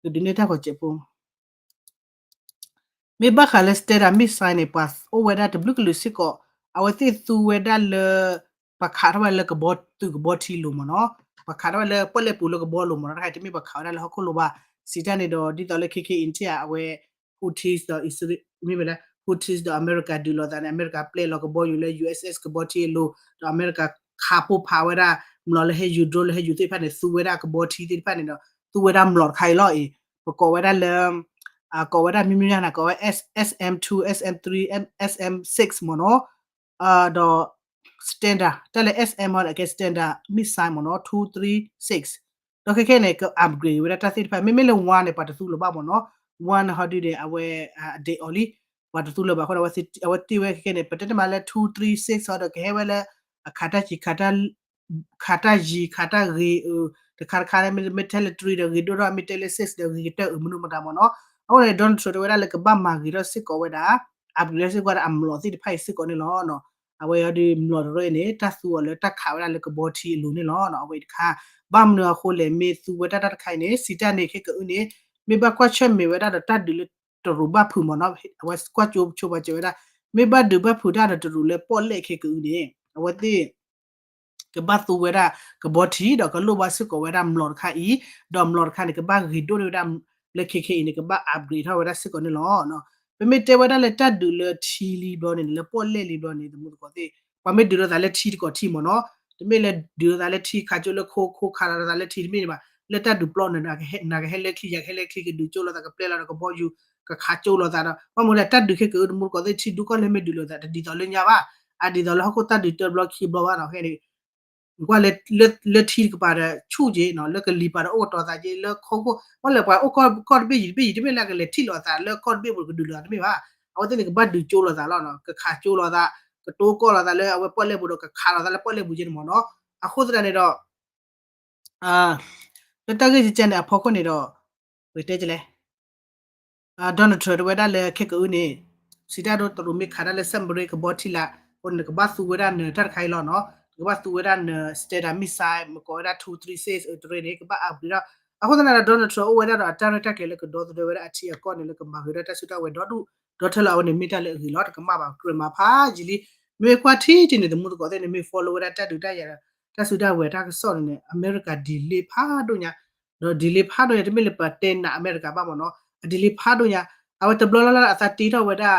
ကဒုးနဲၣ်တၢ်ဂီၤစဲးဖိ မ့ၢ်ဘၣ်ဃးလၢ Standard Missile န့ၣ် ပှၤအိၣ်ဝဲဒၣ်တဘျုးကလုာ်စ့ၢ်ကီး, အဝဲသ့ၣ်သူဝဲဒၣ်လၢ ပှၤခးထီၣ်ဝဲလၢကဘီ သုးကဘီထံလိၤမ့ၢ်နီၤ, ပှၤခးထီၣ်ဝဲလၢပီၣ်လဲၣ်ပူၤလၢကဘီလိၤမ့ၢ်နီၤ, တခါတမ့ၢ်ပှၤခးဝဲဒၣ်လၢဟီၣ်ခိၣ်လိၤဘၣ်. စံးတၢ်န့ၣ်ဒီး ဒ်သိးလၢခဲခဲအံၤန့ၣ် အဝဲ Houthis ဒီး Israel မ့ၢ်ဝဲလၢ Houthis ဒီးအမဲရကၤဒုးလိာ်သးန့ၣ် အမဲရကၤပျဲလီၤကဘီယူၤလၢ ယူၢ်အ့းအ့း ကဘီထံအလိၤ, ဒီးအမဲရကၤခးပိၢ်ဖးဝဲဒၣ် မျိာ်လၢဟဲယူၤ drone လၢဟဲယူၤသ့ၣ်တဖၣ်န့ၣ် သူဝဲဒၣ်ကဘီထံသ့ၣ်တဖၣ်န့ၣ်ဒီး သူဝဲဒၣ်မျိာ်တခါအံၤလီၤအံၤ, ပကိးဝဲဒၣ်လၢ ကိးဝဲဒၣ်မ့မ့ၢ်ညါန့ၣ် ကိးဝဲ SM two, SM three, SM six မ့ၢ်နီၤ, ဒီး standard တၢ်လၢ SM ဟီန့ၣ် ကဲ standard missile မ့ၢ်နီၤ two, three, six, ဒီးခဲခဲန့ၣ် က upgrade ဝဲဒၣ်တၢ်သ့ၣ်တဖၣ် မ့မ့ၢ်လၢ one န့ၣ် ပှၤတသူလၢၤဘၣ်မ့ၢ်နီၤ, one ဟီဒုန့ၣ် အဝဲ အဒဲးအီၤလံ, ပှၤတသူလၢၤဘၣ်အဃိဒီး အဝဲတ့ဝဲခဲခဲန့ၣ် ပတဲတမံၤလၢ two, three, six ဟီဒီး ကဟဲဝဲလၢ အခးတၢ်ဆံး ခးတၢ်ယံၤ ခးတၢ်ဂ့ၤ တခါတခါ မ့ၢ်တဲလၢ three ဒီးဂ့ၤဒိၣ်ထီၣ် မ့ၢ်တဲလၢ six ဒီးဂ့ၤကတၢၢ်အုးမနုၤမတၤမ့ၢ်နီၤ, အဃိန့ၣ် Donald Trump တဲဝဲဒၣ်လၢကဘၣ်မၤဂ့ၤထီၣ်စ့ၢ်ကီးဝဲဒၣ် upgrade စ့ၢ်ကီးဝဲဒၣ်အမျိာ်သ့ၣ်တဖၣ်အံၤစ့ၢ်ကီးန့ၣ်လီၤ. အဝဲအံၤဒုးမျိာ်တရၢအံၤန့ၣ် တၢ်သူအီၤလၢတၢ်ခးဝဲဒၣ်လၢကဘီထံအလိၤန့ၣ်လီၤ. အဝဲအံၤတခါ ဘၣ်မနုၤအဃိလဲၣ် မ့ၢ်သူဝဲဒၣ်တၢ်တခါအံၤန့ၣ် စံးတၢ်န့ၣ် ခဲကအုန့ၣ် မ့ၢ်ဘၣ်ကွၢ်ဆၢၣ်မဲာ်ဝဲဒၣ်ဒီးတၢ်ဒုးလၢတရူးဘၣ်ဖုးမ့ၢ်နီၤ, အဝဲကွၢ်ကၠိဆိပာ်စၢၤဝဲဒၣ် မ့ၢ်ဘၣ်ဒုးဘၣ်ဖုးတၢ်ဒီးတရူးလၢပီၣ်လဲၣ်ခဲကအုန့ၣ် အဝဲသ့ၣ် ကဘၣ်သူဝဲဒၣ်ကဘီထံ ဒီးကလိၣ်ဘၣ်စ့ၢ်ကီးဝဲဒၣ်မျိာ်တခါအံၤ, ဒီးမျိာ်တခါန့ၣ် ကဘၣ်ဂ့ၤဒိၣ်န့ၢ်ဝဲဒၣ် လၢခဲခဲအံၤန့ၣ် ကဘၣ် upgrade ထီၣ်ဝဲဒၣ်စ့ၢ်ကီးန့ၣ်လီၤ. ပမ့ၢ်တဲဝဲဒၣ်လၢတၢ်ဒုးလၢထံလံဘျီန့ၣ် လၢပီၣ်လဲၣ်လံဘျီန့ၣ် သမူသကိးသ့ၣ် ပှၤမ့ၢ်ဒုးလိာ်သးလၢထံတကိးထံမ့ၢ်နီၤ, တမ့ၢ်လၢဒုးလိာ်သးလၢထံ ခးကၠိလၢခိခိ ခးလိာ်သးလၢထံတမ့ၢ်န့ၣ်ဘၣ်, လၢတၢ်ဒုးပျီန့ၣ် နကဟဲလၢချံ ယကဟဲလၢချံ ကဒုးကၠိလိာ်သး ကပျဲလီၤဒီးကဘီယူၤ ကခးကၠိလိာ်သးဒီး ဘၣ်မနုၤလဲၣ် တၢ်ဒုးခဲကအု သမူသကိးသ့ၣ် ထံဒူကီၢ်လဲၢ်မ့ၢ်ဒုးလိာ်သး တဒ်သိးလၢညါဘၣ်, အဒ်သိးလၢဟီၣ်ခိၣ်တၢ်ဒုးတဘျီခံဘျီဘၣ်နီၤ, ခဲန့ၣ် ကွၢ်လၢ လၢထံတကပၤဒီးဆူၣ်က့ၤနီၤ, လၢကလံၤပၤဒီးအိၣ်ကတီၤသးက့ၤလၢခိခိ, ဘၣ်လဲၣ်ပှၤအိၣ်ကီၢ်တဘ့ၣ်ယံၤတဘ့ၣ်ယံၤ တမ့ၢ်လၢကလဲၤထံၣ်လိာ်အသးလၢကီၢ်တဘ့ၣ်ပူၤကဒုးလိာ်သးတမ့ၢ်ဘၣ်, အဝဲသ့ၣ်န့ၣ် ကဘၣ်ဒုးကၠိလိာ်သးလီၤ, ကခးကၠိလိာ်သး, ကတိကီၢ်လိာ်သးလၢအဝဲပီၣ်လဲၣ်ပူၤဒီး ကခးလိာ်သးလၢပီၣ်လဲၣ်ပူၤက့ၤန့ၣ်မ့ၢ်နီၤ, အဃိသတးန့ၣ်ဒီး လၢတၢ်ဂ့ၢ်ကဲန့ၣ်အဖီခိၣ်န့ၣ်ဒီး ပတဲကလဲၣ် Donald Trump တဲဝဲဒၣ်လၢခဲကအုန့ၣ် စံးတၢ်ဒိတရူးမ့ၢ်ခးတၢ်လၢ submarine ကဘီထံလာ် အဃိန့ၣ် ကဘၣ်သူဝဲဒၣ်နတၢ်တခါအံၤလီၤနီၤ, ကဘၣ်သူဝဲဒၣ်န standard missile မ့ၢ်ကိးဝဲဒၣ် two three six အတရၢန့ၣ် ကဘၣ် upgrade ဒီး အဃိသတးဒီး Donald Trump အိၣ်ဝဲဒၣ်ဒီးအတၢ်ရဲၣ်တၢ်ကျဲၤလၢကဒီသဒၢဝဲဒၣ်အထံအကီၢ်န့ၣ် လၢကမၤဂ့ၤထီၣ်တၢ်စုတၢ်ဝဲၤဒီဒူၣ်ဒီထၢလီၤ, အဝဲန့ၣ်မ့ၢ်တၢ်လၢအဂ့ၤလီၤ, တကမၣ်ဘၣ် ကြၢးမၤဖးယံာ်လံ, မ့ၢ်ကွၢ်ထံထံန့ၣ် သမူသကိးသ့ၣ်န့ၣ် မ့ၢ် follow ဝဲဒၣ်တၢ်ဒုးတၢ်ယၤဒီး တၢ်စုတၢ်ဝဲၤတၢ်ကစီၣ်န့ၣ်န့ၣ် အမဲရကၤ delay ဖးဒိၣ်ညါ, ဒီး delay ဖးဒိၣ်ညါ တမ့ၢ်လၢပတဲနးအမဲရကၤဘၣ်မ့ၢ်နီၤ, အ delay ဖးဒိၣ်ညါ, အဝဲတဘျီလၢ်လၢ်အသးတ့ထီၣ်ဝဲဒၣ်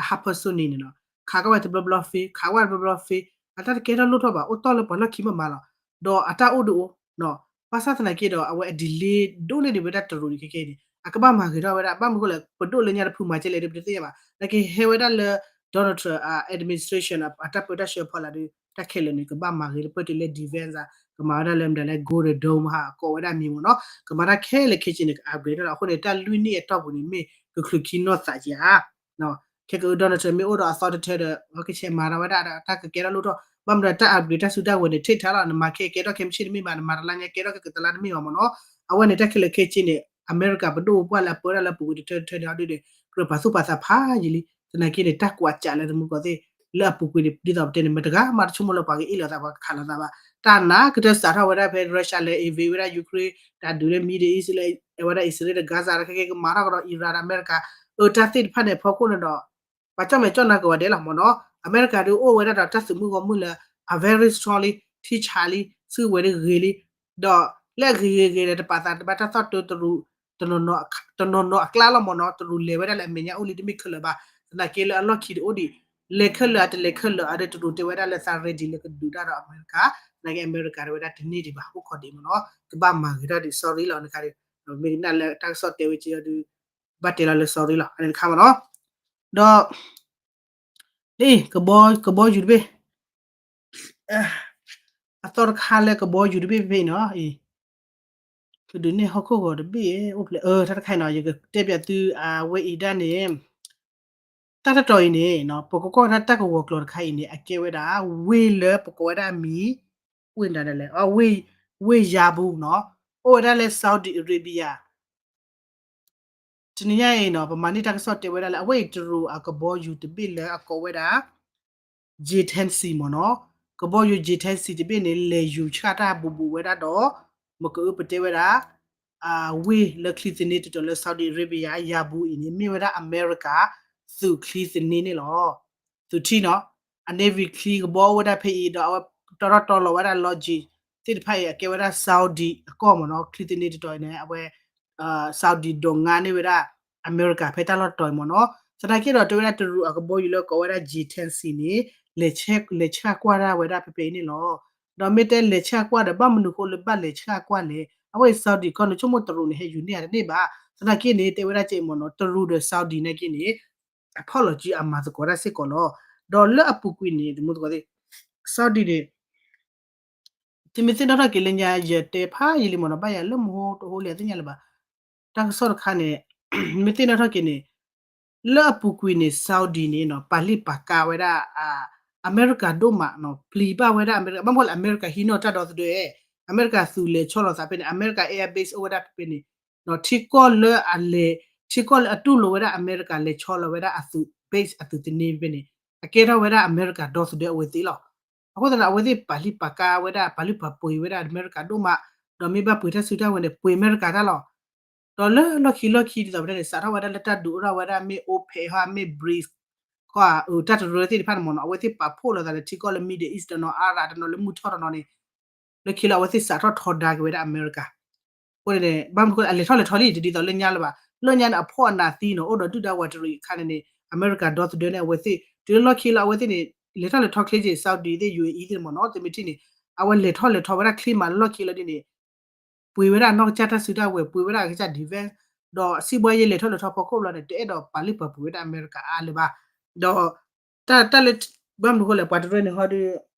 hypersonic န့ၣ်နီၤ, ခးကီဝဲတဘျီဘျီ fail ခးကီဝဲတဘျီဘျီ fail အတၢ်တကဲထီၣ်လိၣ်ထီၣ်ဘၣ် အိၣ်တီၢ်လၢပှၤလီၢ်ခံမးမးလီၤ, ဒီးအတၢ်အိၣ်ဒုးအိၣ် ဘၣ်ဆၣ်သနာ်က့ဒီး အဝဲအ delay ဒိၣ်န့ၢ်ဒံးဝဲဒၣ်တရူးန့ၣ်ခဲခဲအံၤန့ၣ် အကဘၣ်မၤဂ့ၤထီၣ်ဝဲဒၣ် ဘၣ်မနုၤအဃိလဲၣ် ပဒိၣ်လၢညါတဖုမၤကဲလဲၣ်ဒီး ပတသ့ၣ်ညါဘၣ် နာ်က့ဟဲဝဲဒၣ်လၢ Donald Trump administration အတၢ်ပၢတၢ်ဆှၢဖီလာ်ဒီး တၢ်ခဲလၢာ်န့ၣ် ကဘၣ်မၤဂ့ၤလၢပၢၢ်တုၤလၢ defense ဧါ, ကမၤဝဲဒၣ်လၢမတၤလဲၣ် Golden Dome ဟးကိးဝဲဒၣ်မံၤမ့ၢ်နီၤ, ကမၤတၢ်ခဲလၢာ်ခဲဆ့န့ၣ် က upgrade ထီၣ်လီၤ, အဃိန့ၣ် တၢ်လွံၢ်နံၣ်အတီၢ်ပူၤန့ၣ် မ့ၢ်ကချုးခံနီၢ်သးက့ၤဧါ ခဲကအု Donald Trump မ့ၢ်အိၣ်ဒီးအသီတထၢဒီး အဝဲကဆဲးမၤထီၣ်ဝဲဒၣ်ဒီး တၢ်ကကဲထီၣ်လိၣ်ထီၣ် ဘၣ်မနုၤတၢ် upgrade တၢ်စုတၢ်ဝဲၤန့ၣ် ထိၣ်ထါလီၤ, နမၤခဲကဲထီၣ်ခဲမုၢ်ဆ့ၣ်တမ့ၢ်ဘၣ်, နမၤတလါညါကဲထီၣ်ခဲကတလါတမ့ၢ်ဘၣ်မ့ၢ်နီၤ, အဝဲန့ၣ် တၢ်ခဲလၢာ်ခဲဆ့န့ၣ် အမဲရကၤပဒိၣ်ပပှၢ်လၢအပၢတၢ်လၢအပူၤကွံာ်တထၢတထၢန့ၣ် အီၤဒုးန့ၣ် ကြၢးပာ်သူၣ်ပာ်သးဖးယံာ်လံ, သနာ်က့န့ၣ် တၢ်ကွၢ်ကၠးလၢသမူသကိးသ့ၣ် လၢအပူၤကွံာ်န့ၣ် ဒ်သိးပတဲန့ၣ် မတဂၤမးတဆိကမိၣ်လၢပှၤကအ့ၣ်လိာ်သး ပှၤကခးလိာ်သးဘၣ်, တၢ်နးကတၢၢ်စးထီၣ်ဝဲဒၣ်ဖဲ Russia လဲၤ invade ဝဲဒၣ် Ukraine တၢ်ဒုးလၢ Middle East လၢအဝဲဒၣ် အံၣ်စရ့လးဒီး Gaza ဒီးခဲကဲကမၤထီၣ်ကဒီး Iran ဒီးအမဲရကၤ အၢ တၢ်သ့ၣ်တဖၣ်န့ၣ် အဖီခိၣ်န့ၣ်ဒီး ပှၤကၠီၣ်မဲာ်ကၠီၣ်နါကဝဲၤဒဲးလီၤမ့ၢ်နီၤ, အမဲရကၤဒုးအိၣ်ဝဲဒၣ်ဒီးတၢ်သုးမုၢ်ဂီၢ်မုၢ်လၢ အ very strong လံ, ထံဆးလံ, စုကဝဲၤဒုးဂ့ၤလံ, ဒီးလၢအဂ့ၤဂ့ၤဂ့ၤဒီး တပာ်သးတဘၣ်တၢ်သီၣ်တၢၢ်တရူး တနီၤနီၤအကျါလီၤမ့ၢ်နီၤ, တရူးလဲၤဝဲဒၣ်လၢအမဲာ်ညါအိၣ်လံတမ့ၢ်ခဲလၢာ်ဘၣ်, သနာ်က့လၢအလီၢ်ခံတအိၣ်ဒံး, လဲၤခဲလၢာ်အတလဲၤခဲလၢာ်အဒုး တရူးတဲဝဲဒၣ်လၢသး ready လၢကဒုးတၢ်ဒီးအမဲရကၤ, သနာ်က့အမဲရကၤတဲဝဲဒၣ်တန့ၢ်ဒံးဘၣ် အိၣ်ခိးဒံးမ့ၢ်နီၤ, ကဘၣ်မၤဂ့ၤထီၣ်ဒံး sorry လီၤ, နခါဒုး မ့ၢ်ကနၣ်လၢတၢ်ကစီၣ်တဲဝဲက့ၤအီၤဒုး ဘၣ်တဲလီၤလၢ sorry လီၤ, အန့ၣ်တခါမ့ၢ်နီၤ, ဒီး လၢ ကဘီယူၤတဘ့ၣ် အသီတခါလၢကဘီယူၤတဘ့ၣ်ဖဲဖဲအံၤနီၤ, ကဒုးနဲၣ်ဟီၣ်ခိၣ်ဂီၤတဘ့ၣ် အိၣ်ဖျဲၣ် အၢ တၢ်တခါအံၤနီၤ ယကတဲပၠးသု အဝဲအံၤဒၣ်န့ၣ် တၢ်တတီၤအံၤန့ၣ် ပကကွၢ်ဝဲဒၣ်တၢ်ကဝီၤကျိၤတခါအံၤန့ၣ် အကဲဝဲဒၣ် ဝ့ၢ်လၢပကိးဝဲဒၣ်မံၤ ဝ့ၢ်ဒၣ်လဲၣ် ဝ့ၢ် Yabbu နီၤ, အိၣ်ဝဲဒၣ်လၢ Saudi Arabia တနံၤညါအံၤနီၤ ပမၤန့ၢ်တၢ်ကစီၣ်တဲဝဲဒၣ်လၢ အဝဲအံၤတရူးအကဘီယူၤတဘ့ၣ်လၢအကိးဝဲဒၣ် J ten C မ့ၢ်နီၤ, ကဘီယူၤ J ten C တဘ့ၣ်န့ၣ် လဲၤယူၤဆှၣ်တၢ်ဘူးဘူးဝဲဒၣ်ဒီး မ့ၢ်ကအုပတဲဝဲဒၣ် ဝ့ၢ်လၢချံသန့တတီၤလၢ Saudi Arabia Yabbu အံၤန့ၣ် မ့ၢ်ဝဲဒၣ်အမဲရကၤ သုးချံသန့န့ၣ်လီၤ. သုးထံနီၤ, အ Navy ချံကဘီအိၣ်ဝဲဒၣ်ဖဲအံၤဒီး အဝဲ တီထီၣ်တီလီၤဝဲဒၣ် logic သ့ၣ်တဖၣ်အံၤ အကဲဝဲဒၣ် Saudi အကီၢ်မ့ၢ်နီၤ, ချံသန့တတီၤအံၤန့ၣ် အဝဲ Saudi ဒိးငါန့ၢ်ဝဲဒၣ် အမဲရကၤ ဖဲတၢ်လီၢ်တတီၤအံၤမ့ၢ်နီၤ. သနာ်က့ဒီး တဲဝဲဒၣ်တရူးအကဘီယူၤလၢကိးဝဲဒၣ် J ten C န့ၣ် လဲၤဆှၣ်ကွၢ်ဒၣ်ဝဲဒၣ်ဖဲဖဲအံၤန့ၣ်လီၤ. ဒီးမ့ၢ်တဲလဲၤဆှၣ်ကွၢ်ဒီး ဘၣ်မနုၤဃိလၢဘၣ်လဲၤဆှၣ်ကွၢ်လဲၣ်, အဝဲအံၤ Saudi ကီၢ်န့ၣ် ဆိကမိၣ်တရူးန့ၣ် ဟဲယူၤန့ၢ်ဧါတန့ၢ်ဘၣ်. သနာ်က့န့ၣ် တဲဝဲဒၣ်ကဲအံၤမ့ၢ်နီၤ, တရူးဒီး Saudi နာ်က့န့ၣ် အဖီၣ်လီၤစုအမၤသကိးတၢ်စ့ၢ်ကီးလီၤ. ဒီးလၢအပူၤကွံာ်န့ၣ် တမူသကိးသ့ၣ် Saudi န့ၣ် တမ့ၢ်သ့ၣ်နီၣ်ထီၣ်က့ၤလၢညါ ယတဲဖးယံာ်လံမ့ၢ်နီၤ, ဘၣ်ယၤလၢမဟိတဟိလံ အသ့ၣ်ညါလၢၤဘၣ်. တၢ်ကစီၣ်တခါန့ၣ် မ့ၢ်သ့ၣ်နီၣ်ထီၣ်က့ၤန့ၣ် လၢအပူၤကွံာ်န့ၣ် Saudi န့ၣ်နီၤ ပာ်လုၢ်ပာ်ကါဝဲဒၣ် အမဲရကၤဒိၣ်မးနီၤ, ပျံၤဘၣ်ဝဲဒၣ်အမဲရကၤ, ဘၣ်မနုၤဃိလဲၣ် အမဲရကၤဟံးန့ၢ်တၢ်ဒီသဒၢ, အမဲရကၤသုးလဲၤဆီလီၤသးဖဲန့ၣ် အမဲရကၤ air base အိၣ်ဝဲဒၣ်ဖဲဖဲန့ၣ်, ထံကီၢ်လၢအလဲၤ, ထံကီၢ်လၢအတူၢ်လိာ်ဝဲဒၣ်အမဲရကၤလဲၤဆီလီၤဝဲဒၣ်အသုး base အသုးသန့ဖဲန့ၣ် အကဲထီၣ်ဝဲဒၣ်အမဲရကၤဒီသဒၢအဝဲသ့ၣ်လီၤ. အဃိသတးန့ၣ် အဝဲသ့ၣ်ပာ်လုၢ်ပာ်ကါဝဲဒၣ် ပာ်လုၢ်ပာ်ပှ့ၤဝဲဒၣ်အမဲရကၤဒိၣ်မး, ဒီးမ့ၢ်ဘၣ်ပှ့ၤတၢ်စုတၢ်ဝဲၤန့ၣ် ပှ့ၤအမဲရကၤတၢ်လီၤ. ဒီးလၢလီၢ်ခံလီၢ်ခံဒ်သိးပတဲန့ၣ် စးထီၣ်ဝဲဒၣ်လၢတၢ်ဒုးအိၣ်ထီၣ်ဝဲဒၣ်မ့ၢ် OPEC ဟီ မ့ၢ် BRICS ခီ တၢ်တရၢသ့ၣ်တဖၣ်န့ၣ်မ့ၢ်နီၤ အဝဲသ့ၣ်ပာ်ဖှိၣ်လိာ်သးလၢထံကီၢ်လၢ Middle East တနီၤ Arab တနီၤ လၢမုၢ်ထီၣ်တနီၤန့ၣ် လၢခံလၢအဝဲသ့ၣ်စးထီၣ်ထီဒါက့ၤဝဲဒၣ်အမဲရကၤ. အဃိန့ၣ် ဘၣ်မနုၤဃိ အလဲၤထီၣ်လဲၤထီလံ တဒ်သိးလၢညါလၢၤဘၣ်. လၢညါန့ၣ် အဖှီၣ်အနးသံနီၤ အိၣ်ဒီးဒုၣ်ဒါဝးတရံးအခါန့ၣ်န့ၣ် အမဲရကၤဒီသဒၢန့ၣ် အဝဲသ့ၣ် တုၤလၢလီၢ်ခံလၢအဝဲသ့ၣ်န့ၣ် လဲၤထီၣ်လဲၤထီချ့က့ၤ Saudi သ့ၣ် U A E သ့ၣ်မ့ၢ်နီၤ သုမ့ၢ်ထံၣ်န့ၣ် အဝဲလဲၤထီၣ်လဲၤထီဝဲဒၣ်ချ့မးလၢလီၢ်ခံလၢဒ်န့ၣ် ပှ့ၤဝဲဒၣ်အနီၢ်ကစၢ်တၢ်စုတၢ်ဝဲၤ ပှ့ၤဝဲဒၣ်အကစၢ် defense ဒီးစံးဘှါယဲလဲၤထီၣ်လဲၤထီဖီခိၣ်ဘျီန့ၣ် တအဲၣ်ဒိးပာ်လုၢ်ပာ်ပှ့ၤဝဲဒၣ်အမဲရကၤအါလၢၤဘၣ်. ဒီး တၢ် တၢ်လၢ ဘၣ်မနုၤဃိလဲၣ် ပှၤတရၢန့ၣ်ဟီဒီး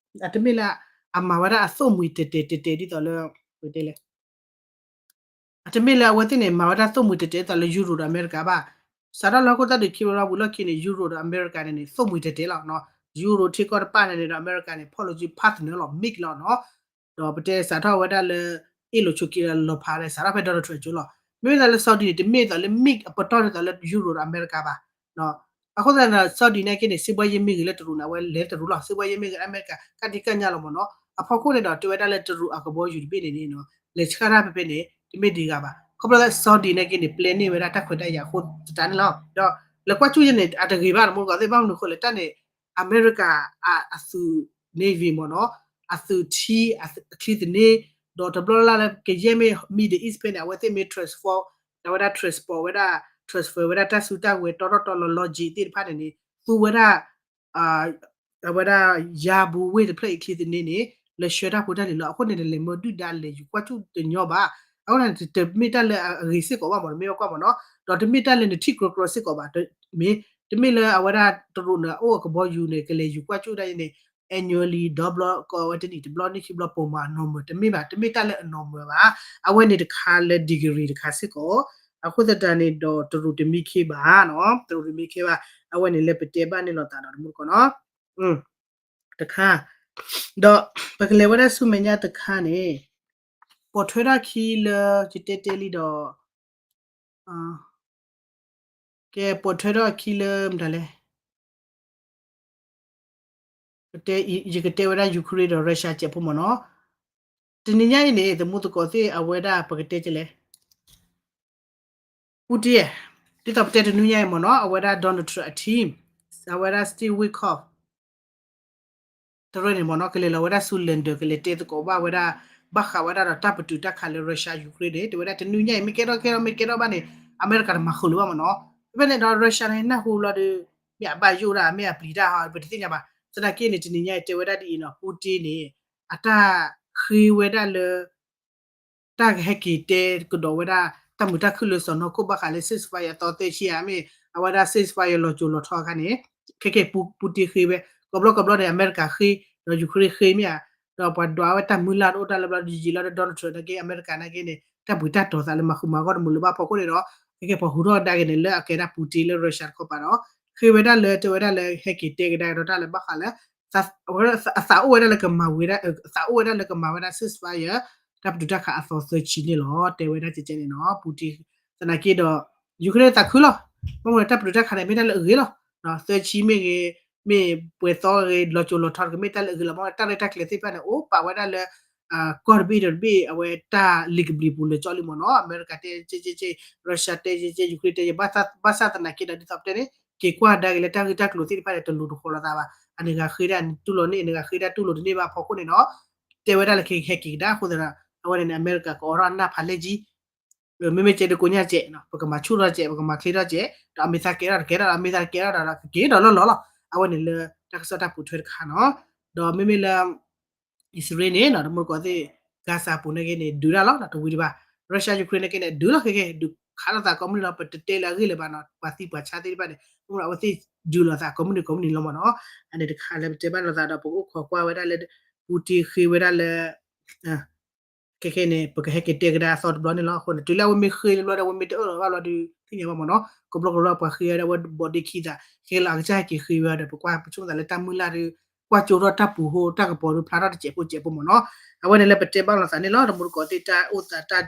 အတမ့ၢ်လၢ အမၤဝဲဒၣ်အသိၣ်မှံၤတဲာ်တဲာ်တဲာ်တဲာ်ဒ်သိးလၢ ပတဲလဲၣ် အတမ့ၢ်လၢအဝဲသ့ၣ်န့ၣ် မၤဝဲဒၣ်သိၣ်မှံၤတဲာ်တဲာ်ဒ်သိးလၢ ယူရိၤဒီးအမဲရကၤဘၣ်. စးထီၣ်လၢဟီၣ်ခိၣ်တၢ်ဒုးခံဝဲလီၤဝံၤလီၢ်ခံန့ၣ် ယူရိၤဒီးအမဲရကၤန့ၣ်န့ၣ် သိၣ်မှံၤတဲာ်တဲာ်လီၤ. ယူရိၤထံကီၢ်တပၤန့ၣ်န့ၣ်ဒီးအမဲရကၤန့ၣ် ဖီၣ်လိာ်စု partner လီၤ mix လီၤနီၤ. ဒီးပတဲစးထီၣ်ဝဲဒၣ်လၢ အ့ၣ်လိာ်ဆိးက့လီၤဖးဒီး စးထီၣ်ဖဲ Donald Trump အစိၤလီၤ. မ့မ့ၢ်သးလၢ Saudi န့ၣ် တမ့ၢ်သးလၢ mix အပတီၢ်ဒ်သိးလၢ ယူရိၤဒီးအမဲရကၤဘၣ်. အဃိသတးန့ၣ် Saudi နာ်က့န့ၣ် စံးဘှါယဲမ့ၢ်ဂ့ၤလၢတရူးန့ၣ် အဝဲလဲၤတရူးလီၤ. စံးဘှါယဲမ့ၢ်ဂ့ၤလၢအမဲရကၤ ကဒံကညါလီၤမ့ၢ်နီၤ. အဖီခိၣ်န့ၣ်ဒီး တဲဝဲဒၣ်လၢတရူးအကဘီယူၤတဘ့ၣ်န့ၣ်န့ၣ် လဲၤဆှၣ်တၢ်ဖဲဖဲန့ၣ် တမ့ၢ်ဒံးဂၤဘၣ်. ခီဖျိလၢ Saudi နာ်က့န့ၣ် ပျဲန့ၢ်ဝဲဒၣ်တၢ်ခွဲးတၢ်ယာ်အဃိသတးန့ၣ်လီၤ. ဒီးလဲၤကွၢ်ကၠူၣ်ယဲန့ၣ် အတဂ့ၤဘၣ် တမူတကိးသ့ၣ် ဘၣ်မနုၤဃိလဲၣ် တၢ်န့ၣ် အမဲရကၤအသုး Navy မ့ၢ်နီၤ အသုးထံ အချံသန့ ဒီးတဘျီလၢ်လၢကယဲၢ်မ့ၢ် Middle East ဖဲန့ၣ် အဝဲသ့ၣ်မ့ၢ် transport အဝဲဒၣ် transport ဝဲဒၣ် transfer ဝဲဒၣ်တၢ်စုတၢ်ဝဲၤတီတီတီလီၤ logistics သ့ၣ်တဖၣ်န့ၣ်န့ၣ် သူဝဲဒၣ် အဝဲဒၣ် ယါဘူးဝ့ၢ်တဖျၢၣ်အံၤချံသန့န့ၣ် လၢဆှၢတၢ်ဖိတၢ်လံၤလီၤ. အဃိန့ၣ် တလဲၤမၢဒုၣ်ဒါလဲၤယူၤကွၢ်ကၠူၣ်တညီဘၣ်. အဃိန့ၣ် တမ့ၢ်တၢ်လၢအဂ့ၤစ့ၢ်ကီးဘၣ်မ့ၢ်နီၤ မ့ၢ်ဘၣ်ကွၢ်မ့ၢ်နီၤ ဒီးတမ့ၢ်တၢ်လၢနထံၣ်ကြီကြီစ့ၢ်ကီးဘၣ်. မ့ၢ် တမ့ၢ်လၢအဝဲဒၣ်တရူးန့ၣ် အအိၣ်အကဘီယူၤန့ၣ် ကလဲၤယူၤကွၢ်ကၠူၣ်ဒၣ်အံၤန့ၣ် annually ဒီဘျီ ကိးဝဲတနံၣ်တဘျီ နံၣ်ခံဘျီ ပိာ်မၤအနီၢ်မၢၤ တမ့ၢ်ဘၣ်. တမ့ၢ်တၢ်လၢအနီၢ်မၢၤဘၣ်. အဝဲန့ၣ်တခါလၢ degree တခါစ့ၢ်ကီး. အဃိသတးန့ၣ်ဒီးတရူးတမံခ့ဘၣ်နီၤ တရူးတမံခ့ဘၣ်. အဝဲန့ၣ်လၢပတဲဘၣ်န့ၣ်လိာ်သးဒီးတမူတကိးနီၤ တခါ ဒီးပကလဲၤဝဲဒၣ်ဆူမဲာ်ညါတခါန့ၣ် ပိာ်ထွဲထီၣ်ခံလၢ ယတဲတဲလံဒီး ကဲ ပိာ်ထွဲထီၣ်ခံလၢမတၤလဲၣ် ယကတဲဝဲဒၣ် Ukraine ဒီး Russia စဲးဖိမ့ၢ်နီၤ. တနံၤညါအံၤန့ၣ် တမူသကိးသ့ၣ် အဝဲဒၣ်ပကတဲကလဲၣ် Putin ဒ်သိးပတဲတနွံညါအံၤမ့ၢ်နီၤ အဝဲဒၣ် Donald Trump အ team အဝဲဒၣ် Steve Witkoff တရၢန့ၣ်မ့ၢ်နီၤ ကလဲၤလီၤဝဲဒၣ်ဆူ London ကလဲၤတဲသကိးဘၣ်ဝဲဒၣ် ဘၣ်ဃးဝဲဒၣ်ဒီးတၢ်ပတုာ်တၢ်ခးလၢ Russia Ukraine န့ၣ် တဲဝဲဒၣ်တနွံညါအံၤ မ့ၢ်ကဲထီၣ်ကဲထီၣ် မ့ၢ်ကဲထီၣ်ဘၣ်န့ၣ် အမဲရကၤတမၤဃုာ်လၢၤဘၣ်မ့ၢ်နီၤ. ဖဲဖဲန့ၣ်ဒီး Russia န့ၣ် နၢ်ဟူလီၤဒီး မ့ၢ်အဘၣ်ယိၣ်ဒၣ် မ့ၢ်အပျံၤတၢ်ဟီ ပတသ့ၣ်ညါဘၣ်. သနာ်က့န့ၣ် တနံၤညါအံၤတဲဝဲဒၣ်ဒ်အံၤနီၤ Putin န့ၣ် အတၢ်ဃ့ဝဲဒၣ်လၢ တၢ်ကဟဲက့ၤတဲကဒီးဝဲဒၣ် တၢ်မုာ်တၢ်ခုၣ်လၢစီၤနီၢ်ခိၣ်ဘၣ်ဃးလၢ ceasefire အသီသၢဆံဧါ မ့ၢ်အဝဲဒၣ် ceasefire လီၤစိၤလီၤထီအခါန့ၣ် ခဲကဲ Putin ဃ့ဝဲ ကိးဘျီကိးဘျီန့ၣ် အမဲရကၤဃ့ ဒီး Ukraine ဃ့မ့ၢ်ဧါ ဒီးပှၤဒွးဝဲတၢ်မုၢ်လၢ်တအိၣ်တၢ်လၢဘျီ ယံာ်လီၤဒီး Donald Trump နာ်က့ အမဲရကၤနာ်က့န့ၣ် တၢ်ဘှံးတၢ်တီၤသးလၢမၤဃုာ်မၤဂီၢ်တမုာ်လၢၤဘၣ်ဖီခိၣ်န့ၣ်ဒီး ခဲကဲပှၤဟူးထီၣ်ကဒါက့ၤန့ၣ် လၢအကဲဒၣ် Putin လၢ Russia တခီပၤဒီး ဃ့ဝဲဒၣ်လၢ တဲဝဲဒၣ်လၢဟဲက့ၤတဲကဒါက့ၤဒီးတၢ်လၢဘၣ်ဃးလၢ အသးအိၣ်ဝဲဒၣ်လၢကမၤဝဲဒၣ် အသးအိၣ်ဝဲဒၣ်လၢကမၤဝဲဒၣ် ceasefire တၢ်ပတုာ်တၢ်ခးအသီသၢဆံန့ၣ်လီၤ. တဲဝဲဒၣ်ကဲကဲန့ၣ်နီၤ Putin သနာ်က့ဒီး Ukraine သးခုလီၤ. ဘၣ်မနုၤ တၢ်ပတုာ်တၢ်ခးန့ၣ် မ့ၢ်တၢ်လၢအဂ့ၤလီၤ. သၢဆံမ့ၢ်ဂ့ၤ မ့ၢ်ပှဲၤသီဂ့ၤ လီၤစိၤလီၤထီတက့ၢ် မ့ၢ်တၢ်လၢအဂ့ၤလီၤ. မ့ၢ်တၢ်ရဲၣ်တၢ်ကျဲၤသ့ၣ်တဖၣ်န့ၣ် အိၣ်ပာ်ဝဲဒၣ်လၢ ကီၢ်တဘ့ၣ်ဒီးတဘ့ၣ် အဝဲတၢ်လ့ၤကဘျံးပူၤလၢာ်ကၠီလံမ့ၢ်နီၤ. အမဲရကၤတဲကဲကဲ Russia တဲကဲကဲ Ukraine တဲကဲ ဘၣ်ဆၣ်သနာ်က့ဒီး ဒ်သိးပတဲန့ၣ် က့ၤကွၢ်ကဒါက့ၤလၢတၢ်ဂ့ၢ်တၢ်ကျိၤသ့ၣ်တဖၣ်န့ၣ် တလူၤတဃီၤလိာ်သးဘၣ်. အန့ၣ်ဂၤဃ့ဒၣ်တူၢ်လိာ်န့ၢ် အန့ၣ်ဂၤဃ့ဒၣ်တူၢ်လိာ်တန့ၢ်ဘၣ်အဖီခိၣ်န့ၣ်ဒီး တဲဝဲဒၣ်လၢကဟဲက့ၤကဒါအဃိသတးဒီး အဝဲန့ၣ်န့ၣ် အမဲရကၤကအိးထီၣ်အနၢ်ဖးလဲၢ်ကံ မ့မ့ၢ်ကဲဒုးကိးညါကဲး ပကမၤဆူၣ်ထီၣ်ကဲး ပကမၤချ့ထီၣ်ကဲး ဒီးအမ့ၢ်သးကဲထီၣ်တကဲထီၣ်ဒီး အမ့ၢ်သးတကဲထီၣ်ဒီး ကက့ၤဒီးလီၢ်လီၢ်လီၤ. အဝဲန့ၣ်လၢတၢ်ကစီၣ်တၢ်ပိာ်ထွဲတခါနီၤ. ဒီးမ့မ့ၢ်လၢ အံၣ်စရ့လးန့ၣ် တမူတကိးသ့ၣ် Gaza ပူၤန့ၣ်က့န့ၣ် ဒုးတၢ်လီၤ တဝံၤဒံးဘၣ်. Russia Ukraine န့ၣ်က့န့ၣ် ဒုးလီၤခဲကဲ ဒုးခးလိာ်သးကိးမုၢ်နံၤလီၤ ပတတဲလၢအဂ့ၢ်လၢၤဘၣ်နီၤ ပှၤသံပှၤဆါသ့ၣ်တဖၣ်န့ၣ် အဝဲသ့ၣ်ဒုးလိာ်သးကိးမုၢ်နံၤကိးမုၢ်နံၤလီၤမ့ၢ်နီၤ. အန့ၣ်တခါလၢပတဲဘၣ်လိာ်သးဒီး ပကအိၣ်ခိးကွၢ်ဝဲဒၣ်လၢ Putin ဃ့ဝဲဒၣ်လၢ ခဲခဲန့ၣ် ပကဟဲက့ၤတဲကဒါအသီတဘျီန့ၣ်လီၤ. အဃိန့ၣ် တုၤလၢအဝဲမ့ၢ်ဃ့လၢဘျီဒီး အဝဲမ့ၢ်တအၢၣ်လီၤဘၣ်ဘျီဒီး သ့ၣ်ညါဘၣ်မ့ၢ်နီၤ ကဘျီကဘျီပှၤဃ့ဝဲဒၣ်ဝဲဘီးဒ့ခံသး ခဲလၢာ်အကစၢ်ဟဲက့ၤဃ့ဝဲဒီး ပကွၢ်ပဆိကမိၣ်သးလၢတၢ်မုၢ်လၢ်ဒီး ကွၢ်ကၠိထီၣ်တၢ်ပူၤဟိတၢ်ကပီၤဒီး ဖျါထီၣ်တစဲးဖိစဲးဖိမ့ၢ်နီၤ. အဝဲန့ၣ်လၢပတဲဘၣ်လိာ်သးန့ၣ်လီၤ. တမူတကိးသ့ၣ်တၢ်အိၣ်သး တၢ်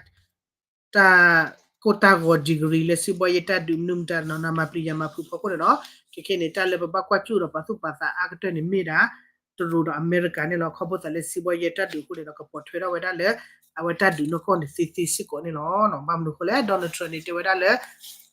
ကိၢ်တၢ်ဂီၤ degree လၢစံးဘီယဲၢ်တၢ်ဒုးမနုၤမတၤနီၤ နမၤပျံၤယၤမၤဖုးဖီခိၣ်န့ၣ်ဒီး ခဲခဲန့ၣ် တၢ်လၢပဘၣ်ကွၢ်ကၠူၣ်ဒီးပာ်သူၣ်ပာ်သးအါကတၢၢ်န့ၣ်မ့ၢ်ဒၣ် တရူးဒီးအမဲရကၤန့ၣ်လီၤ. ခီဖျိသးလၢစံးဘီယဲၢ်တၢ်ဒုးအဃိန့ၣ်ဒီး ကပိာ်ထွဲထီၣ်ဝဲဒၣ်လၢ အဝဲတၢ်ဒုးနီၢ်ကီၢ်န့ၣ်သ့သ့စ့ၢ်ကီးန့ၣ်လီၤ. ဘၣ်မနုၤအဃိလဲၣ် Donald Trump န့ၣ် တဲဝဲဒၣ်လၢ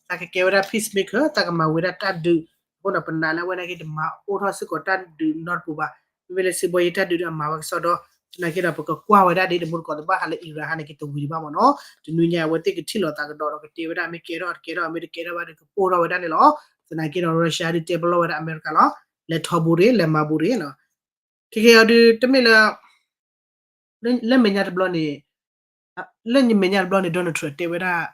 သးကကဲဝဲဒၣ် peacemaker သးကမၤဝဲဒၣ်တၢ်ဒုး အဃိဒီး ပနာ်လၢအဝဲန့ၣ်က့ တမၤအိၣ်ထီၣ်စ့ၢ်ကီးတၢ်ဒုးနီတပူၤဘၣ်. မ့မ့ၢ်လၢစံးဘီယဲၢ်တၢ်ဒုးဒီး အမၤဝဲကစီဒီ သနာ်က့ဒီး ပကကွၢ်ဝဲဒၣ်ဒ်တမူတကိးတဘၣ်ဃးလၢ Iran ဟါန့ၣ်က့ တဝံၤဒံးဘၣ်မ့ၢ်နီၤ. တနွံညါအဝဲသ့ၣ်ကထံၣ်လိာ်သးကဒီးဒီး ကတဲဝဲဒၣ် မ့ၢ်ကဲထီၣ်တကဲထီၣ် မ့ၢ်တကဲထီၣ်ဘၣ်ဒီး ကပိၢ်ထီၣ်ဝဲဒၣ်န့ၣ်လီၤ. သနာ်က့ဒီး Russia ဒုးတဲပလီၢ်ဝဲဒၣ်အမဲရကၤလီၤ. လဲၤထီဘူးဒံး လဲၤမၤဘူးဒံးနီၤ. ခဲခဲအံၤဒုး တမ့ၢ်လၢ လၢမဲာ်ညါတဘျီန့ၣ် လၢမဲာ်ညါတဘျီန့ၣ် Donald Trump တဲဝဲဒၣ်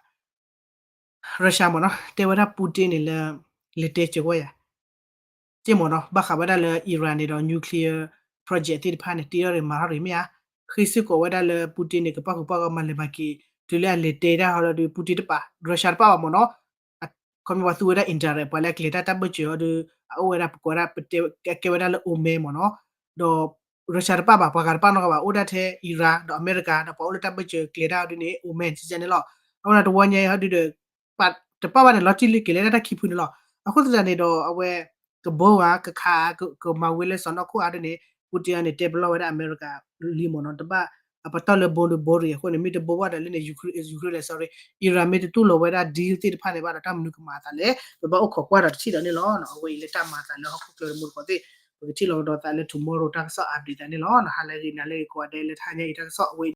Russia မ့ၢ်နီၤ တဲဝဲဒၣ် Putin န့ၣ်လၢ လဲၤတဲစၢၤဝဲယၤ က့မ့ၢ်နီၤ ဘၣ်ဃးဝဲဒၣ်လၢ Iran န့ၣ်ဒီး nuclear project သ့ၣ်တဖၣ်န့ၣ် တ့ထီၣ်ရ့ၣ်မၤထီၣ်ရ့ၣ်မ့ၢ်ဧါ, ဃ့စ့ၢ်ကီးဝဲဒၣ်လၢ Putin န့ၣ် ကပၣ်ဃုာ်ပၣ်ဂီၢ်မၤလဲၤမၤက့ၤ တုၤလၢအလဲၤတဲတၢ်ဟီဒီး Putin တပာ် Russia တပာ်ဘၣ်မ့ၢ်နီၤ, ခီမ့ၢ်ပှၤသူဝဲဒၣ် indirect ပှၤလၢအကျဲၤတၢ်တၢ်ဘၢၣ်စၢၤအီၤဒီး အအိၣ်ဝဲဒၣ်ပကိးဝဲဒၣ် ပတဲကဲဝဲဒၣ်လၢ Oman မ့ၢ်နီၤ, ဒီး Russia တပာ်ဘၣ် ပှၤဂၤတပာ်နီတဂၤဘၣ် အိၣ်ဒၣ်ထဲ Iran ဒီးအမဲရကၤ ဒီးပှၤအိၣ်လၢတၢ်ဘၢၣ်စၢၤကျဲၤတၢ်အီၤဒ်န့ၣ် Oman ကဲန့ၣ်လီၤ. အဃိဒီးတဝီညါအံၤဟီဒုဒီး တပာ်ဘၣ်န့ၣ် လီၤတံၢ်လံက့ၤလၢတၢ်ခံဖုန့ၣ်လီၤ. အဃိသတးန့ၣ်ဒီး အဝဲ ကဘိဧါ ကခးဧါ ကမၤဝဲလၢစီၤနီၢ်ခိၣ်ဧါဒ်န့ၣ် Putin န့ၣ် တဲပလီၢ်ဝဲဒၣ်အမဲရကၤလံမ့ၢ်နီၤ, တဘၣ်အပတီၢ်လၢဘိဒုဘိရ့ၣ်အဃိန့ၣ် မ့ၢ်တဘိဘၣ်ဒီးလၢန့ၣ် Ukraine လဲၣ် sorry Iran မ့ၢ်တတူၢ်လိာ်ဝဲဒၣ် deal သ့ၣ်တဖၣ်န့ၣ်ဘၣ်ဒီး တၢ်မနုၤကမၤအသးလဲၣ် ပဘၣ်အိၣ်ခိးကွၢ်ဒီးတထံၣ်ဒီးန့ၣ်လီၤ. အဝဲအံၤလၢတၢ်မၤအသးလၢဟီၣ်ခိၣ်ချၢတမူတကိးသ့ၣ် ပကထံၣ်လိာ်ကဒီးသးလၢ tomorrow တၢ်ကစီၣ် update သးန့ၣ်လီၤ. ဟါလၢအဂ့ၤ နၤလၢအဂ့ၤ ကိးဂၤဒဲးလၢတဟါညါအံၤတၢ်ကစီၣ်အဝဲအံၤ